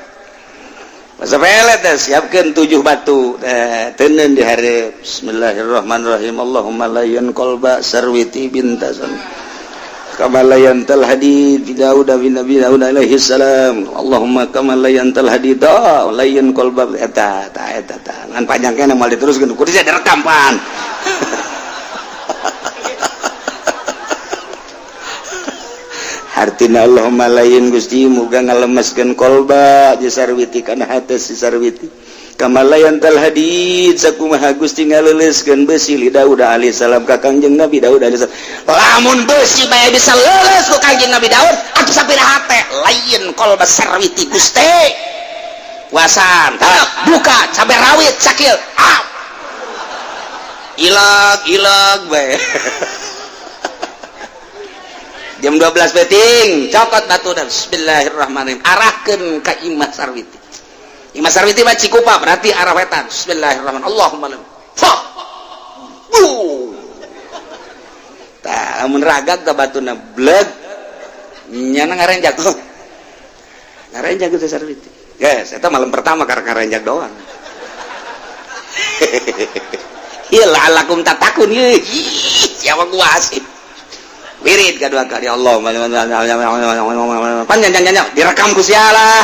Puasa pelet teh siapkeun 7 batu. Teh teuneun di hareup. Bismillahirrahmanirrahim. Allahumma layyan qalba sarwiti bintasan. Kama layantal hadid Daud bin Nabi Daud alaihi salam. Allahumma kama layantal hadid layyan qalba eta ta eta ta. Ngan panjang keneh moal diteruskeun kudu direkam pan. Artina Allahumma lain Gusti muga ngalemeskeun kolba jeung sarwiti kana hate si sarwiti. Kama layantal hadid sakumaha Gusti ngaleuleuskeun besi li Daud alaihi salam ka Kangjeng Nabi Daud alaihi salam. Lamun besi bae bisa leuleus ku Kangjeng Nabi Daud atuh sapira hate lain kolba sarwiti Gusti. Puasan, buka cabe rawit sakil. Ah. Ilag ilag bae. Jam 12 peting cokot batu dan bismillahirrahmanirrahim arahkeun ka Imah Sarwiti. Imah Sarwiti mah Cikupa berarti arah wetan. Bismillahirrahmanirrahim. Allahumma fa. Tah lamun ragag ka batuna bleg nyana ngarenjak. Ngarenjak gitu Sarwiti. Guys, eta malam pertama karena ngarenjak doang. Ieu la'allakum tattaqun ieu. Siapa gua sih? Wirid kedua kali Allah panjang panjang direkam ku sialah.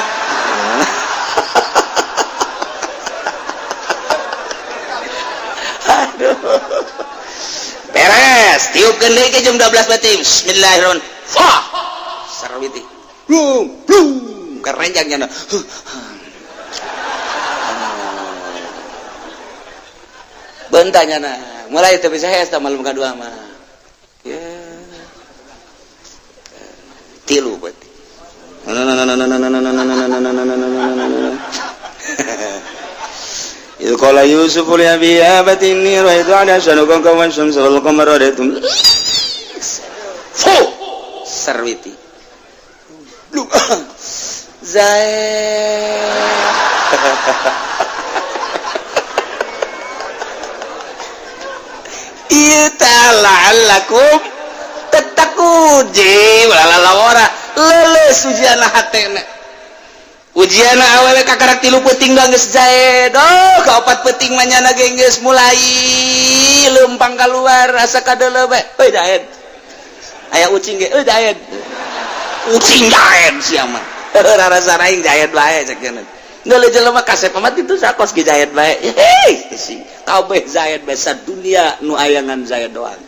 Aduh. Beres, tiupkeun deui ke jam 12 berarti. Bismillahirrahmanirrahim. Fa. Sarwiti. Blum blum kerenjang nya. Bentanya nah, mulai teu bisa hese malam kadua mah. Ya. Tilu berarti. Idh qala Yusuf li abihi ya abati inni ra'aytu ahada asyara kawkaban wasyamsa wal qamara ra'aytum. Fu. Sarwiti. Zaid. Ieu teh la'allakum tattaqun je lalawara leuleus ujianna hatena. Ujianna awewe kakarak 3 peuting doang geus zaid. Oh, kaopat peuting mah nyana ge geus mulai leumpang kaluar asa kadeuleu bae. Euy zaid. Aya ucing ge euy zaid. Ucing zaid sia mah. Rarasa aing zaid bae cek cenah. Geuleuh jelema kasep amat itu sakos ge zaid bae. Hei, si kabeh zaid bae dunia nu ayangan zaid doang.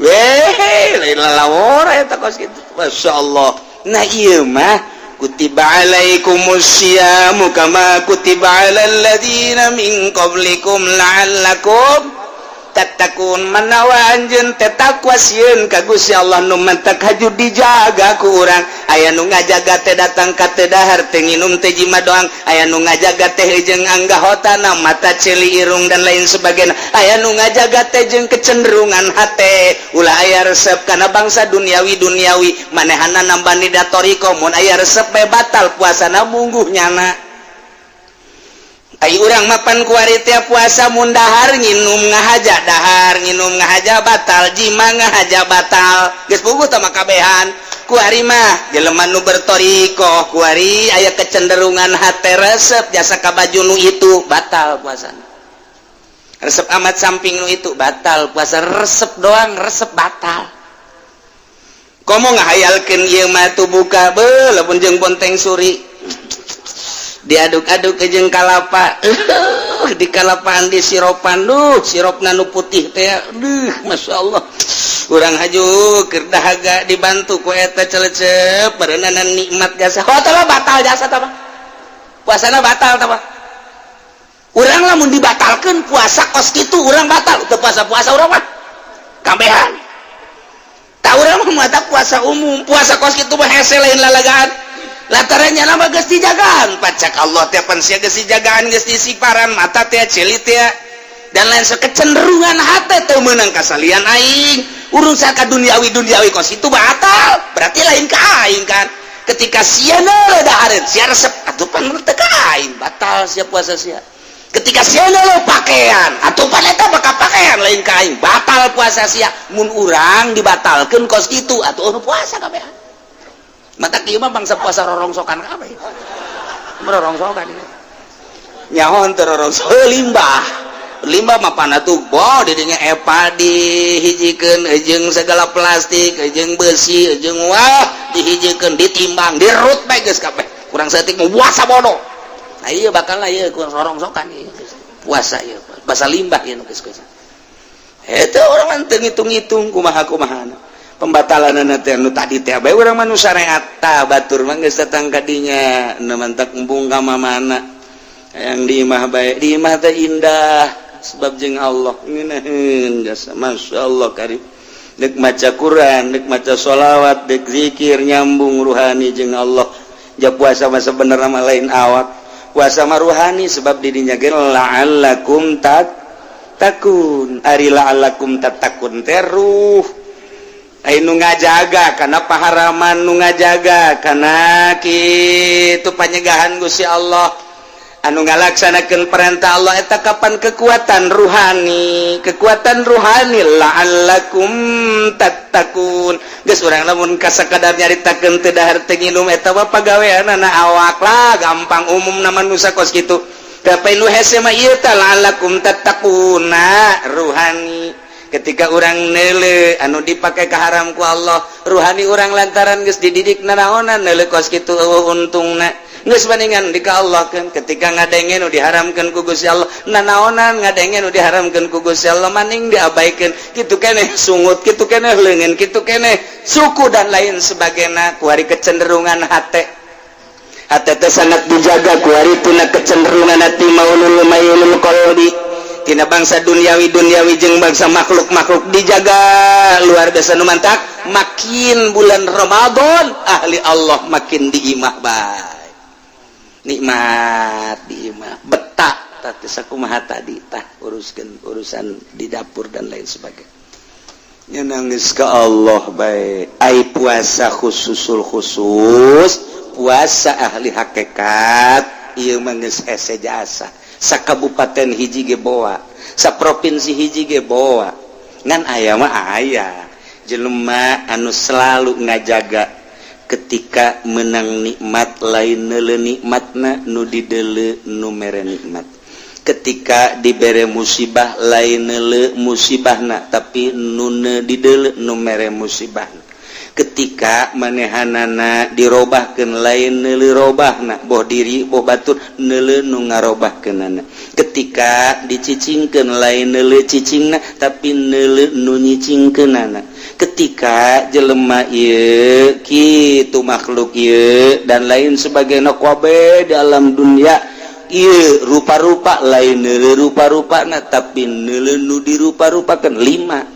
Weh, lain lalawara eta kos kitu. Masyaallah. Nah ieu mah kutiba alaikumusyiamu kama kutiba alal ladzina min qablikum la'allakum tattaqun. Manawa anjeun teh takwa sieun ka Gusti Allah nu mantak haju dijaga ku urang. Aya nu ngajaga teh datang ka teu dahar teh nginum teh jima doang. Aya nu ngajaga teh jeung anggahotana mata ceuli irung dan lain sebagainya. Aya nu ngajaga teh jeung kecenderungan hate ulah aya resep kana bangsa duniawi duniawi manehana nambani datoriko mun aya resep bae batal puasana mungguh nyana. Ai urang mapan kuari teh puasa mun dahar nginum ngahaja dahar nginum ngahaja batal jima ngahaja batal geus puguh tah makabehan. Kuari mah jelema nu bertorikoh kuari aya kecenderungan hate resep jasa ka baju nu itu batal puasana. Resep amat samping nu itu batal puasa resep doang resep batal. Komo ngahayalkeun ieu mah tuh buka beuh lamun jeung bonteng suri diaduk-aduk ke jeung kalapa di kalapaan di siropan duh siropna nu putih teh duh masyaallah urang haju keur dahaga dibantu ku eta celecep bareunana nikmat jasa oh tah batal jasa tah puasana batal tah urang lamun dibatalkeun puasa kos kitu urang batal teu puasa-puasa urang mah kabehan tah urang mah mata puasa umum puasa kos kitu mah hese lain lalagaan lantarannya nama geus dijagaan pacak Allah teh pan sia geus dijagaan geus disiparan mata teh ceuli teh dan lain kecenderungan hate teu meunang kasalian aing urusan ka duniawi duniawi kos itu batal berarti lain ka aing kan ketika sia neuleuh dahareun sia resep atuh pan teu ka aing batal sia puasa sia ketika sia neuleuh pakaian atuh pan eta bakal pakaian lain ka aing batal puasa sia mun urang dibatalkeun kos kitu atuh nu puasa kabehan mata kieu mah bangsa puasa rorongsokan kabeh rorongsokan nyaho teu rorongsok limbah limbah mah pana tuh boh didinya epa dihijikeun jeung segala plastik jeung besi jeung wah dihijikeun ditimbang dirut bae geus kabeh kurang saeutik mah puasa bodoh nah ieu bakal lah ieu kurang rorongsokan ieu puasa ieu basa limbah ieu nu geus geus eta urang teu ngitung-ngitung kumaha-kumahana pembatalan teh nu tadi teh bae urang mah nu syariat tah batur mah geus datang ka dinya nu mantak embung ka mamana yang di imah bae di imah teh indah sebab jeung Allah ngeunaheun jasa masyaallah karim deuk maca Quran deuk maca sholawat deuk zikir nyambung ruhani jeung Allah ja puasa mah sebenarnya mah lain awak puasa mah ruhani sebab di dinya ge la'allakum tattaqun ari la'allakum tattaqun teh ruh nu ngajaga karena paharaman nu ngajaga karena kitu panyegahan Gusti Allah anu ngalaksanakeun perintah Allah eta kapan kekuatan ruhani la'allakum tattaqun geus urang lamun kasakadar nyaritakeun teu dahar teu nginum eta mah pagaweanana awak lah gampang umum na manusia kos kitu tapi nu hese mah ieu teh la'allakum tattaquna ruhani ketika orang nele anu dipakai keharam ku Allah ruhani orang lantaran geus dididik nanaonan neuleuh kos kitu eueuh untungna geus bandingan di ka Allah kan ketika ngadenge nu diharamkeun ku Gusti Allah nanaonan ngadenge nu diharamkeun ku Gusti Allah maning diabaikeun kitu keneh sungut kitu keneh leungeun kitu keneh suku dan lain sebagainya kuari kecenderungan hate hate teh sangat dijaga kuari tina kecenderungan hati maulul mailul qalbi tina bangsa duniawi duniawi jeung bangsa makhluk-makhluk dijaga luar biasa nu mantak makin bulan Ramadan ahli Allah makin diimah bae nikmat diimah betak tah sakumaha tadi tah uruskeun urusan di dapur dan lain sebagainya. Nya nangis ke Allah bae. Ai puasa khususul khusus, puasa ahli hakikat ieu mah geus hese jasa. Sakabupaten hiji ge boa, saprovinsi hiji ge boa. Ngan aya mah aya jelema anu selalu ngajaga ketika menang nikmat, lain neuleu nikmatna, nu dideuleu nu mere nikmat. Ketika dibere musibah, lain neuleu musibahna, tapi nu dideuleu nu mere musibahna. Ketika manehanana dirobahkeun, lain neuleu robahna, boh diri boh batur, neuleu nu ngarobahkeunana. Ketika dicicingkeun, lain neuleu cicingna, tapi neuleu nu nyicingkeunana. Ketika jelema ieu kitu, makhluk ieu dan lain sebagainya, kabeh dalam dunia ieu rupa-rupa, lain neuleu rupa-rupana, tapi neuleu nu dirupa-rupakeun. Lima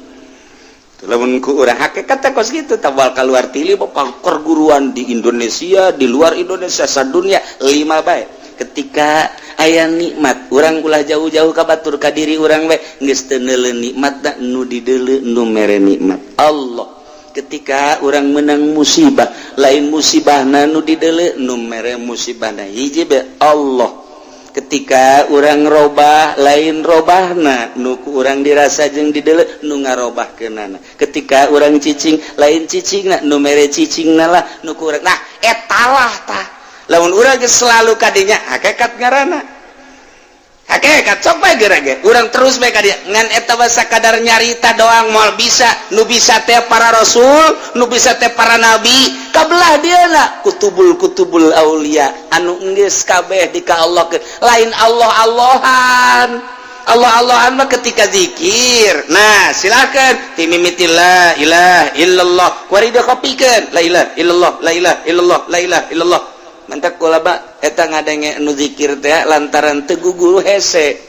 lamun ku urang hakikat kos kitu tabal keluar tili perguruan di Indonesia, di luar Indonesia, sadunia. Lima bae. Ketika aya nikmat, urang ulah jauh-jauh ka batur, ka diri urang bae, geus teu neuleu nikmat, nu dideuleu nu mere nikmat, Allah. Ketika urang menang musibah, lain musibahna nu dideuleu, nu mere musibahna hiji bae, Allah. Ketika urang robah, lain robahna nu ku urang dirasa jeung dideuleu, nu ngarobahkeunana. Ketika urang cicing, lain cicingna, nu mere cicingna lah nu ku urang. Nah, etalah tah lamun urang geus selalu kadinya, hakikat ngaranna. Hakikat sok bae geura ge urang terus bae ka dieu. Ngan eta mah sakadar nyarita doang, moal bisa. Nu bisa teh para rasul, nu bisa teh para nabi, kabelah dieuna kutubul kutubul aulia anu geus kabeh di ka Allah. Lain Allah Allahan. Allah Allahan mah ketika zikir. Nah, silakan timimiti la ilaha illallah, kuari kopikeun la ilaha illallah, la ilaha illallah, la ilaha illallah. Mantak kula ba eta ngadenge nu zikir teh lantaran teu guru hese.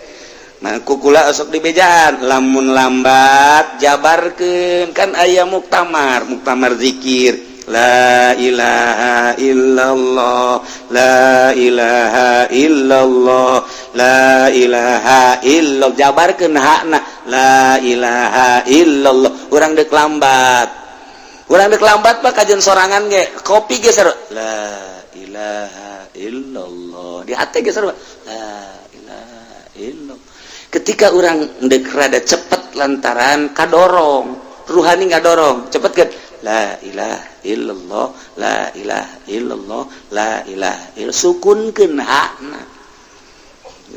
Nah, kukula osok di bejaan lamun lambat jabarkeun, kan aya muktamar, muktamar zikir la ilaha illallah, la ilaha illallah, la ilaha illallah, jabarkeun hakna la ilaha illallah. Urang dek lambat, urang dek lambat mah kajian sorangan ge kopi ge seru la ilaha illallah di hati ge seru la ilaha illallah. Ketika orang dek rada cepet lantaran kadorong ruhani, ngadorong cepet kan la ilaha illallah, la ilaha illallah, la ilaha illallah, sukunkeun hakna.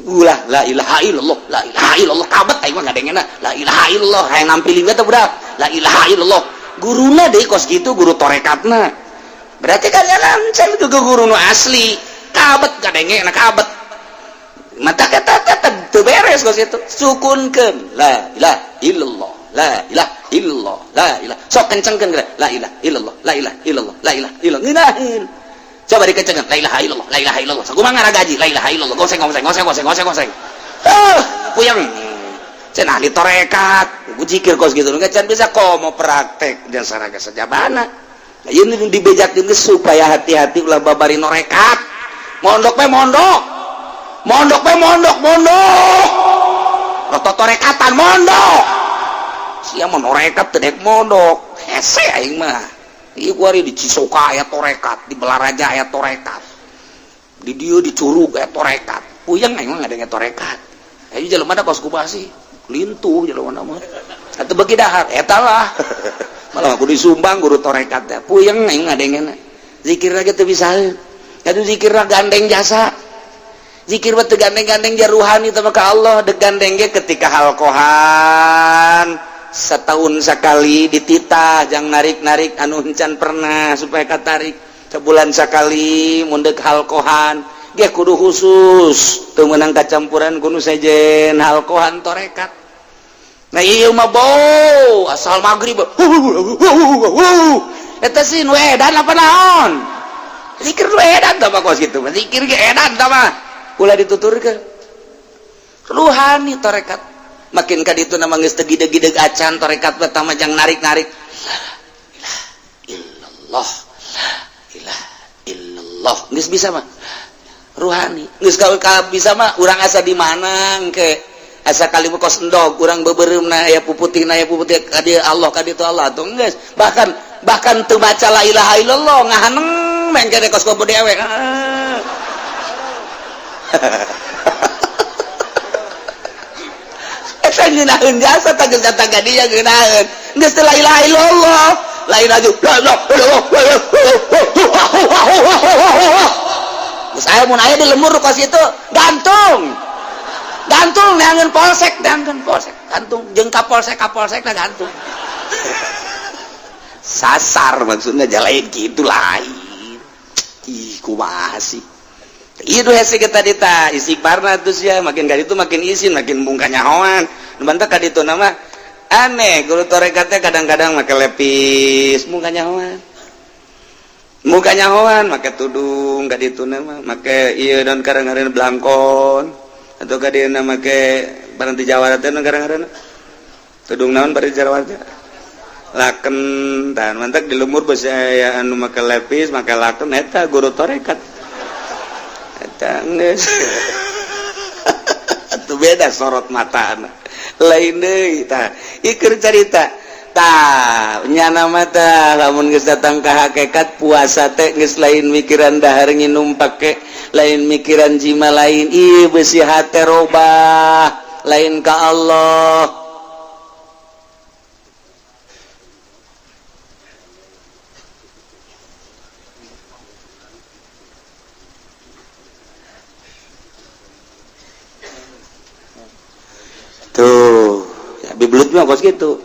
Ulah la ilaha illallah, la ilaha illallah, kabet aing mah ngadengena la ilaha illallah, hayang nampilin teh budak la ilaha illallah. Guruna deui kos kitu, guru torekatna berarti kan lancar ke guru nu asli, kabet kadenge na kabet mata kata teu beres kos itu. Sukunkeun la ilaha illallah, la ilaha illallah, la ilaha, sok kencengkeun la ilaha illallah, la ilaha illallah, la ilaha illallah, ngeunaheun. Coba dikencengkeun la ilaha illallah, la ilaha illallah, sakumaha ngaragaji la ilaha illallah, goseng goseng goseng goseng goseng goseng, ah puyeng cenah ahli torekat. Ku zikir kos gitu nggak can bisa komo praktek dan saraga sejabana. Nah, ini dibejakeun supaya hati-hati, ulah babari norekat. Mondok pe mondok, mondok pe mondok, mondok roto torekatan mondok sia mah norekat teu dek mondok hese aing mah. Ieu kuari di Cisoka aya torekat, di Balaraja aya torekat, di dieu di Curug aya torekat, puyeng aing mah ngadenge torekat. Ayo jelema da kos kubah sih lintuh jelema mah atuh beuki dahar eta lah, malah aku disumbang guru torekat teh, puyeng aing ngadengena. Zikir lagi teu bisa atuh, zikir gandeng jasa, zikir mah teu gandeng-gandeng ja ruhani teh ka Allah. Dek gandeng ge ketika halqohan setahun sekali, dititah jangan narik-narik anu encan pernah supaya katarik. Sebulan sekali mun dek halqohan ge kudu khusus, teu meunang kacampuran kudu sejen halqohan torekat. Nah, iya mah bo asal maghrib eta sih nu edan apa naon, zikir nu edan tah mah kos kitu, zikir ge edan tah mah. Ulah dituturkeun ruhani torekat. Makin ka ditu nama geus teu gideg-gideg acan torekat pertama jang narik-narik la ilaha illallah, la ilaha illallah, geus bisa mah ruhani, geus ka bisa mah urang asa di mana engke. Asa kali kos endog urang beubeureumeuna aya puputihna, aya puputih ka dieu Allah, ka ditu Allah atuh geus. Bahkan bahkan teu maca la ilaha illallah, ngahaneng mengke kos kopo dewek. Eta ngeunaheun jasa tah, geus datang ka dieu ngeunaheun. Geus teu la ilaha illallah, lain aja la la. Geus aya mun aya di lembur kos itu gantung. Gantung neangan polsek, neangan polsek, gantung jeung kapolsek, kapolsek na gantung. Sasar maksudnya jalain gitu lain. Ih, kumaha sih? Itu hese kita dita istighfarna terus ya makin kali itu makin isin, makin bungkanya nyahoan. Nu bantak ka ditu nama aneh guru torekatnya kadang-kadang make lepis bungka nyahoan. Muka nyahoan make tudung ka ditu nama make ieu dan kadang-kadang blangkon atau ka dieu make barang di Jawa teh kadang-kadang tudung naon bari Jawa teh laken tah mantak di lembur beusi aya anu make lepis make laken, eta guru torekat eta geus atuh beda sorot mata lain deui. Tah, ieu carita tah nyana mata lamun geus datang ka hakikat, puasa teh geus lain mikiran dahar nginum pake lain, mikiran jima lain. Ih, besi hate robah lain ka Allah. Tuh ya, bibelut mah kos gitu.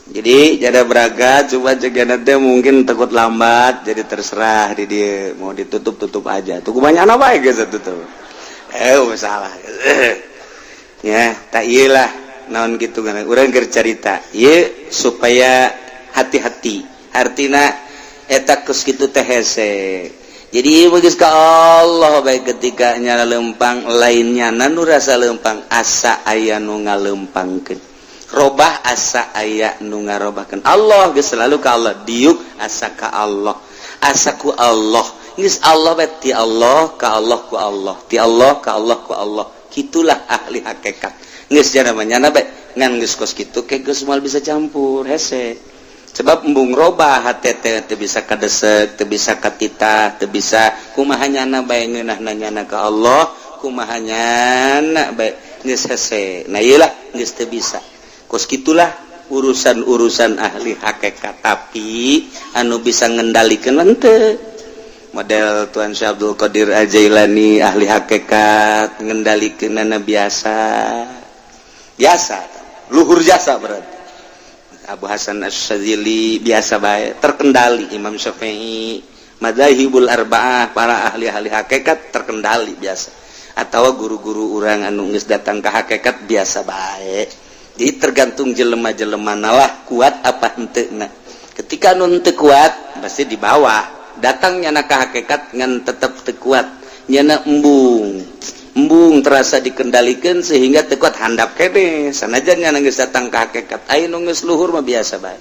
Jadi jada berangkat coba cek nanti mungkin takut lambat, jadi terserah di dia mau ditutup tutup aja tuh, banyak apa ya guys, tutup masalah ya tak iyalah naon gitu kan urang keur carita ieu supaya hati-hati, artina eta kos kitu teh hese. Jadi bagus ka Allah baik ketika nyala lempang lainnya nu rasa lempang, asa aya nu ngalempangkeun, robah asa aya nu ngarobahkeun. Allah geus selalu ka Allah, diuk asa ka Allah, asa ku Allah, geus Allah bae, ti Allah ka Allah ku Allah, ti Allah ka Allah ku Allah. Kitulah ahli hakikat geus jana manyana bae ngan geus kos kitu ke geus moal bisa campur hese, sebab embung robah hate teh teu bisa kadesek, teu bisa katita, teu bisa kumaha nyana bae ngeunahna nyana ka Allah, kumaha nyana bae geus hese. Nah, ieu lah geus teu bisa kos kitulah urusan-urusan ahli hakikat. Tapi anu bisa ngendalikeun henteu model Tuan Syekh Abdul Qadir Al-Jailani, ahli hakikat ngendalikeunana biasa biasa, luhur jasa. Berarti Abu Hasan Asy-Syadzili biasa bae, terkendali. Imam Syafi'i, madzahibul arba'ah, para ahli-ahli hakikat terkendali biasa, atau guru-guru urang anu geus datang ke hakikat biasa bae. Jadi tergantung jelema-jelema lah kuat apa henteu. Nah, ketika nu henteu kuat pasti di bawah datangnya na ka hakikat ngan tetep teu kuat nyana, embung embung terasa dikendalikan sehingga teu kuat handap kene sanajan nyana geus datang ka hakikat. Aya nu geus luhur mah biasa bae.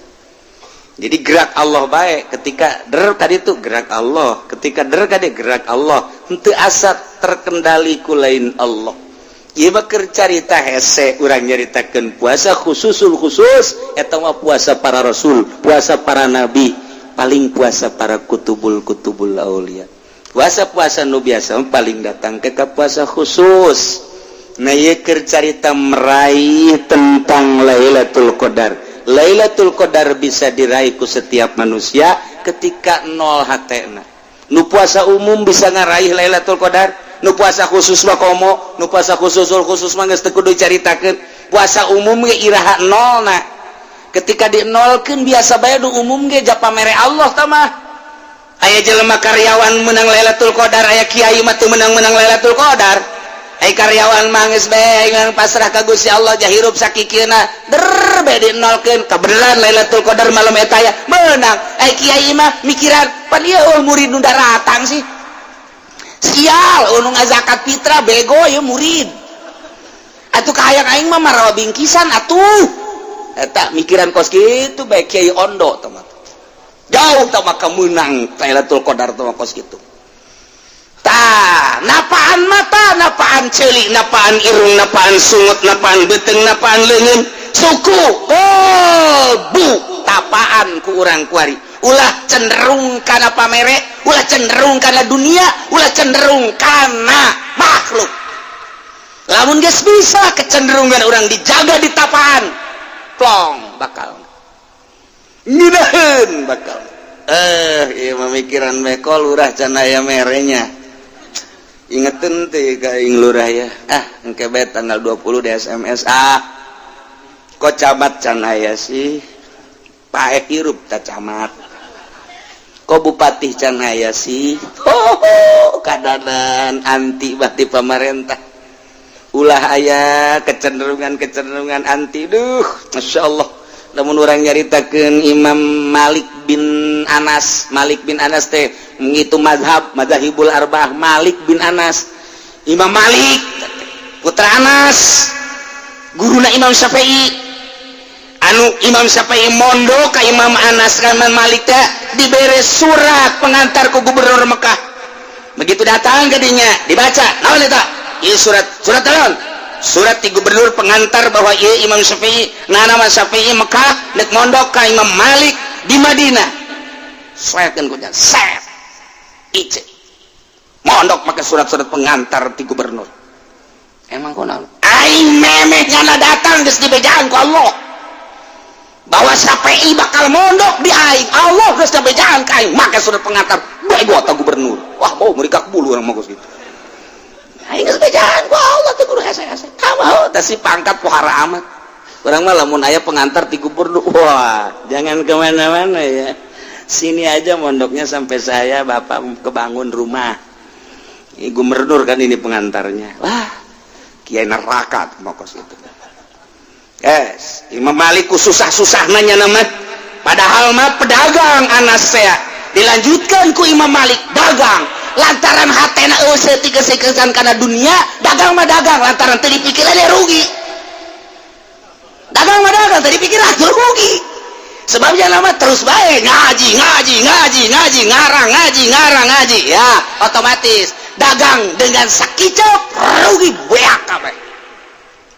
Jadi gerak Allah bae, ketika der tadi tuh gerak Allah, ketika der tadi gerak Allah, henteu asa terkendali ku lain Allah. Ieu mah keur carita hese urang nyaritakeun puasa khususul khusus, eta mah puasa para rasul, puasa para nabi, paling puasa para kutubul kutubul aulia. Puasa-puasa nu biasa paling datang ke puasa khusus. Nah, ieu keur carita meraih tentang Lailatul Qadar. Lailatul Qadar bisa diraih ku setiap manusia ketika nol hatena. Nu puasa umum bisa ngaraih Lailatul Qadar, nu puasa khusus mah komo, nu puasa khususul khusus mah geus teu kudu dicaritakeun. Puasa umum ge iraha nolna? Ketika dinolkeun biasa bae nu umum ge, japa mere Allah tah mah. Aya jelema karyawan menang Lailatul Qadar, aya kiai mah teu menang-menang Lailatul Qadar. Aya karyawan mah geus bae ngan pasrah ka Gusti Allah, hirup sakikieuna der bae dinolkeun, kabeneran Lailatul Qadar malam eta ya menang. Aya kiai mah mikiran pan ieu, oh, murid nu daratang sih sial, nu ngazakat fitrah bego ya murid atuh, kahayang aing mah marawa bingkisan atuh. Eta mikiran kos kitu bae. Kiai ondo tah mah jauh tah maka menang Lailatul Qadar tah mah kos kitu. Tah, napaan mata Ulah napaan ceuli, napaan irung, napaan sungut, napaan beuteung, napaan leungeun, suku, oh, bu tapaan ku urang kuari. Ulah cenderung kana pamere, ulah cenderung kana dunia, ulah cenderung kana makhluk. Lamun geus bisa kecenderungan urang dijaga di tapaan, plong, bakal ngeunaheun, bakal ieu memikiran mekol lurah can aya merenya. Ingetin teh ka aing lurah ya. Ah, engke bae tanggal 20 di SMS. Ah, kok camat can aya sih? Paeh hirup ta camat. Kok bupati can aya sih? Oh, kadanan anti bati pemerintah. Ulah aya kecenderungan-kecenderungan anti. Duh, Masya Allah. Lamun urang nyaritakeun Imam Malik bin Anas, Malik bin Anas teh menghitung mazhab, mazhabul arba'ah. Malik bin Anas, Imam Malik putra Anas, guruna Imam Syafi'i. Anu Imam Syafi'i mondok ka Imam Anas kan Malik teh dibere surat pengantar ke gubernur Mekah. Begitu datang ke dinya, dibaca, naon eta? Ieu surat, surat naon? Surat di gubernur pengantar bahwa ieu Imam Syafi'i, nah, nama Syafi'i Mekah nek mondok ka Imam Malik di Madinah. Soekeun ku set ice mondok make surat-surat pengantar di gubernur. Emang kunaon? Aing memeh nyana datang geus dibejaan ku Allah bahwa Syafi'i bakal mondok di aing. Allah geus dibejaan ka aing make surat pengantar bego ta gubernur. Wah, mau mereka kebulu orang mau gitu. Aing geus bejaan ku Allah teh kudu hese-hese. Kamu teh si pangkat pohara amat. Urang mah lamun aya pengantar di gubernur, wah, jangan kemana-mana ya. Sini aja mondoknya sampai saya bapak kebangun rumah. Ini gubernur kan ini pengantarnya. Wah, kiai neraka mokos itu. Yes, Imam Malik ku susah-susah nanya nama. Padahal mah pedagang Anas saya. Dilanjutkan ku Imam Malik dagang lantaran hatena eueuh tiga karena dunia. Dagang mah dagang lantaran teu dipikiran ya rugi. Dagang mah dagang teu dipikiran rugi. Sebabnya lama terus baik ngaji, ngaji, ngaji, ngaji, ngarang, ngaji, ngarang, ngaji, ya otomatis dagang dengan sakicep rugi beak kabeh.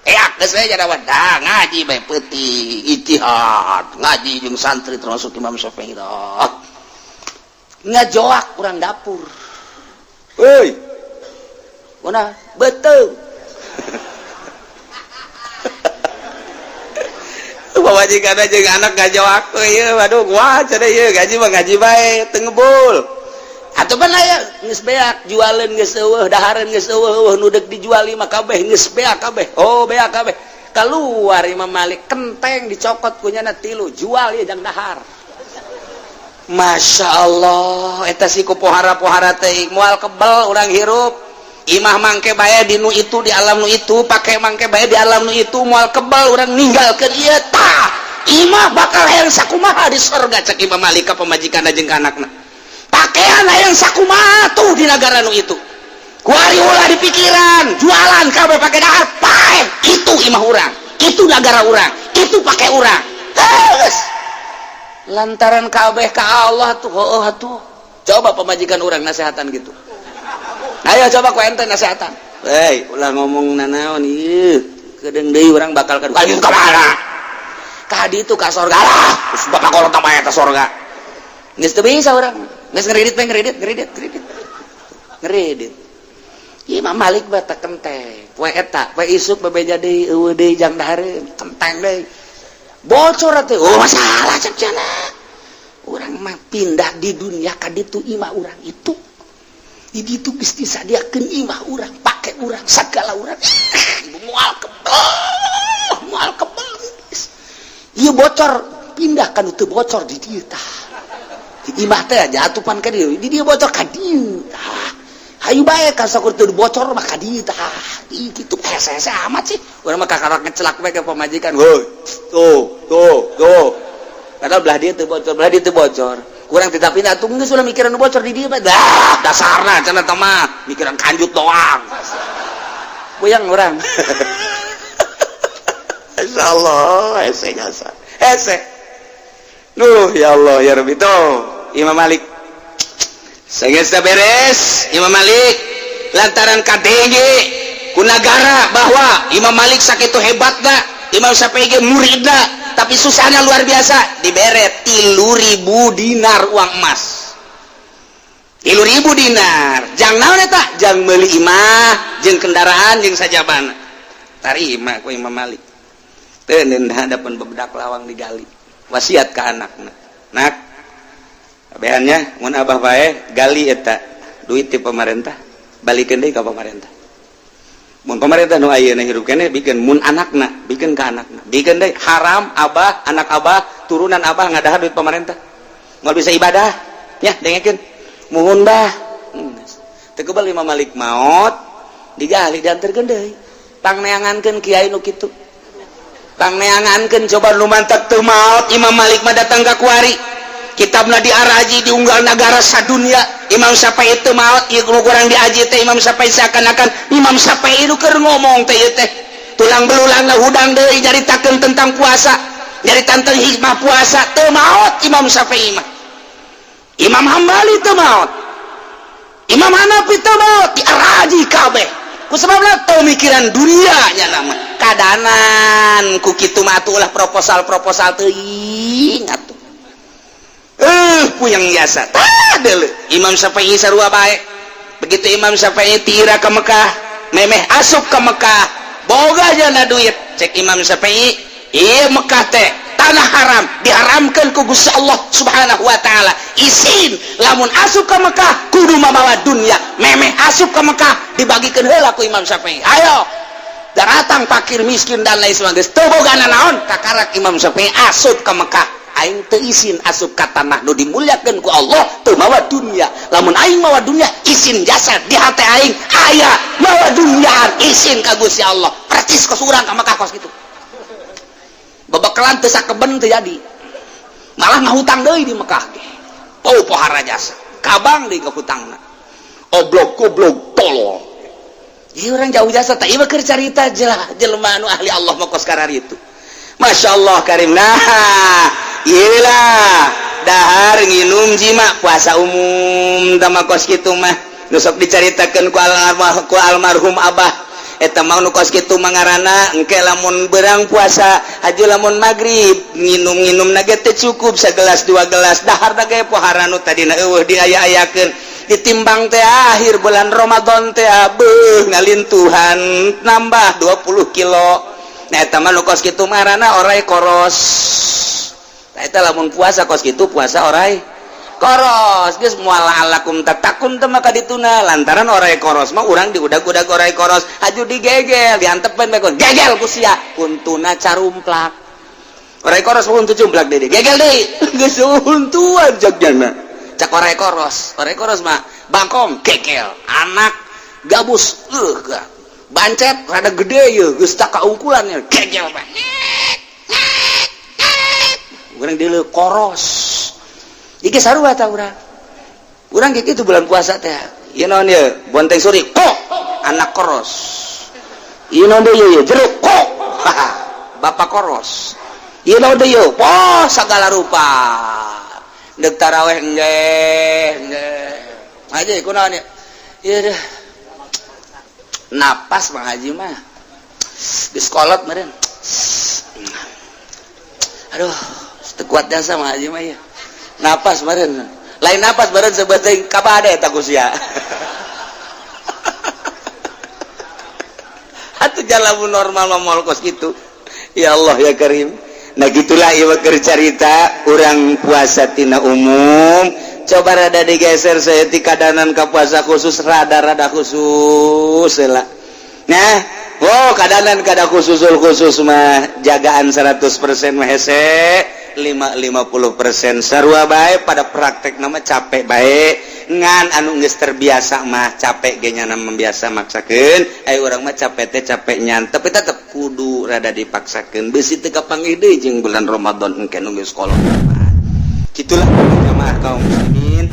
Beak geus we jadi dah ngaji bae peuting, ijtihad, ngaji jeung santri termasuk Imam Syafi'i dah. Ngajoak urang dapur. Woi. Mana? Betul. Pamajikan jeung anak ngajoak ieu, waduh, wah cenah ieu gaji mah ngaji bae teu ngebul. Atuh pan aya geus beak, jualeun geus eueuh, dahareun geus eueuh, eueuh nu deuk dijual mah kabeh geus beak kabeh. Oh, beak kabeh. Keluar Imam Malik, kenteng dicokot kunyana tilu, jual ieu jang dahar. Masya Allah, eta si ku pohara-pohara teh moal kebel urang hirup. Imah mangke bae di nu itu, di alam nu itu, pake mangke bae di alam nu itu, moal kebel urang ninggalkeun ieu. Tah, imah bakal hayang sakumaha di sorga? Cek Imam Malik ka pamajikan jeung ka anakna, pakaian hayang sakumaha tuh di negara nu itu? Kuari ulah di pikiran, jualan kabeh pake dahar pae. Itu imah urang, itu negara urang, itu pake urang. Terus lantaran kabeh ka Allah tuh. Oh, tuh coba pemajikan urang nasehatan gitu. Ayo coba ku ente nasehatan. Hei, ulah ngomong nanaon ieu, kedeung deui urang bakal ka ayo ka mana? Ka ditu, ka sorga lah. Geus bapak kolot mah eta sorga. Geus teu bisa urang. Geus ngeridit bae, ngeridit, ngeridit, ngeridit. Ngeridit. Imam Malik bata kenteng. Poe eta, poe isuk bebeja deui eueuh deui jang dahareun, kenteng deui. Bocor atuh. Oh, masalah cek cenah. Urang mah pindah di dunia ka ditu, imah urang itu. Di ditu geus disadiakeun imah urang, pake urang, sagala urang. Ibu moal kebel, moal kebel. Ieu bocor pindah kan teu bocor di dieu tah. Di imah teh jatuh pan ka dieu, di dieu bocor ka dieu tah. Hayu bae ka sakur teu bocor mah ka dieu tah. Ih, kitu hese-hese amat sih. Urang mah kakarak ngecelak bae ka pamajikan. Woi, tuh, tuh, tuh. Padahal belah dieu teu bocor, belah dieu teu bocor. Kurang tidak pindah tuh geus ulah mikiran nu bocor di dieu mah. Dah, dasarna cenah teh mah mikiran kanjut doang. Puyeng urang. Insyaallah hese jasa. Hese. Duh, ya Allah ya Rabbi tuh. Imam Malik. Sageus beres Imam Malik. Lantaran kadenge ku nagara bahwa Imam Malik sakitu hebatna, Imam Syafi'i ge muridna, tapi susahnya luar biasa, dibere 3.000 dinar uang emas. 3.000 dinar jang naon eta? Jang meuli imah jeung kendaraan jeung sajabana. Tarima ku Imam Malik. Teu hadapan bebedak lawang digali, wasiat ke anakna, "Nak, kabehannya mun abah bae, gali eta duit ti pemerintah, balikeun deui ka pemerintah." Mun pemerintah nu ayeuna hirup keneh, bikeun. Mun anakna, bikeun ka anakna, bikeun deui. Haram abah, anak abah, turunan abah ngadahar duit pemerintah, moal bisa ibadah ya. Dengekeun, muhun bah. Teu kebal Imam Malik maot, digali, dianterkeun deui. Pangneangankeun kiai nu kitu, pangneangankeun. Coba nu mantak teu maot Imam Malik mah, datang ka kuari kitabna diaraji di unggal nagara sadunia. Imam Syafi'i itu maot, ieu nu kurang diaji teh Imam Syafi'i. Seakan-akan Imam Syafi'i itu keur ngomong teh, ieu teh tulang belulangna hudang deui nyaritakeun tentang puasa, nyaritakeun tentang hikmah puasa. Teu maot Imam Syafi'i mah. Imam Hambali teu maot, Imam Hanafi teu maot, diaraji kabeh. Ku sebabna teu mikiran dunia nya nama kadanan. Ku kitu mah atuh ulah proposal-proposal teuing atuh. Puyeng biasa. Tah deuleu Imam Syafi'i sarua bae. Begitu Imam Syafi'i tira ke Mekah, memeh asup ke Mekah, boga jana duit. Cek Imam Syafi'i, ieu Mekah teh tanah haram, diharamkan ku Gusti Allah Subhanahu wa Ta'ala. Isin lamun asup ke Mekah kudu mamawa dunia. Memeh asup ke Mekah, dibagikan heula ku Imam Syafi'i. Ayo datang fakir miskin dan lain sebagainya, teu boga naon. Kakarak Imam Syafi'i asup ke Mekah, "Aing teu isin asup ka tanah nu dimuliakeun ku Allah teu mawa dunia. Lamun aing mawa dunia, isin jasad di hati aing aya mawa dunia, isin ka Gusti Allah." Percis kos urang ka Mekah kos kitu. Babakalan teu sakeben, teu jadi, malah ngahutang deui di Mekah ge. Oh, pohara jasa kabang deui ngahutangna, oblog goblok tolol. Ieu urang jauh jasa tah. Ieu keur carita jelema anu ahli Allah mah kos itu. Masya Allah Karim. Nah, iyalah, dahar, nginum, jima, puasa umum tama kos kitu mah. Nu sok dicaritakeun ku almarhum abah eta mah, nu kos kitu mangarana engke lamun berang puasa haju, lamun maghrib nginum-nginum nage teu cukup segelas dua gelas, dahar ge pohara nu tadina eueuh diaya-ayakeun. Ditimbang teh akhir bulan Ramadan teh, beuh, ngalintuhan nambah 20 kilo. Nah, eta mah nu kos kitu marana orai koros. Nah, eta lamun puasa kos kitu, puasa orai koros geus moal alakum tatakun teh maka dituna. Lantaran orai koros mah, urang diudag-udag orai koros, haju digegel, diantepen bae, gegel ku sia, untuna carumplak. Orai koros huntu cumplak deui, gegel deui, geus huntuan jagjana. Cak orai koros, orai koros mah bangkong gegel, anak gabus bancet rada gede ye, geus tak kaungkulannya, gegel bae. Urang deuleu koros iki sarua tah urang. Urang kitu bulan puasa teh. Ieu naon ieu? Bonteng suri kok, anak koros. Ieu naon deui ieu? Jeruk kok, bapak koros. Ieu naon deui ieu? Poh, sagala rupa. Deuk taraweh engge engge aja. Kunaon ieu? Ieu deh napas. Bang Haji mah di sekolah meureun, aduh, teu kuat jasa Bang Haji mah ya. Napas meureun, lain napas meureun, sebetulnya kabade eta ku sia. Atuh jalan normal mah moal kos kitu. Ya Allah ya Karim. Nah, gitulah ieu keur carita urang puasa tina umum. Coba rada digeser saeutik kadanan ka puasa khusus, rada-rada khusus lah. Nah, oh, kadanan kada khususul khusus mah jagaan 100% mah hese, 5 50% sarua bae. Pada praktek nama capek bae, ngan anu geus terbiasa mah capek ge nyana biasa maksakeun. Ayo, urang mah capek teh capek nyan, tapi tetep kudu rada dipaksakeun, bisi teu kapanggih deui jeung bulan Ramadan engke nu geus kolot. Gitulah jamaah kaum muslimin.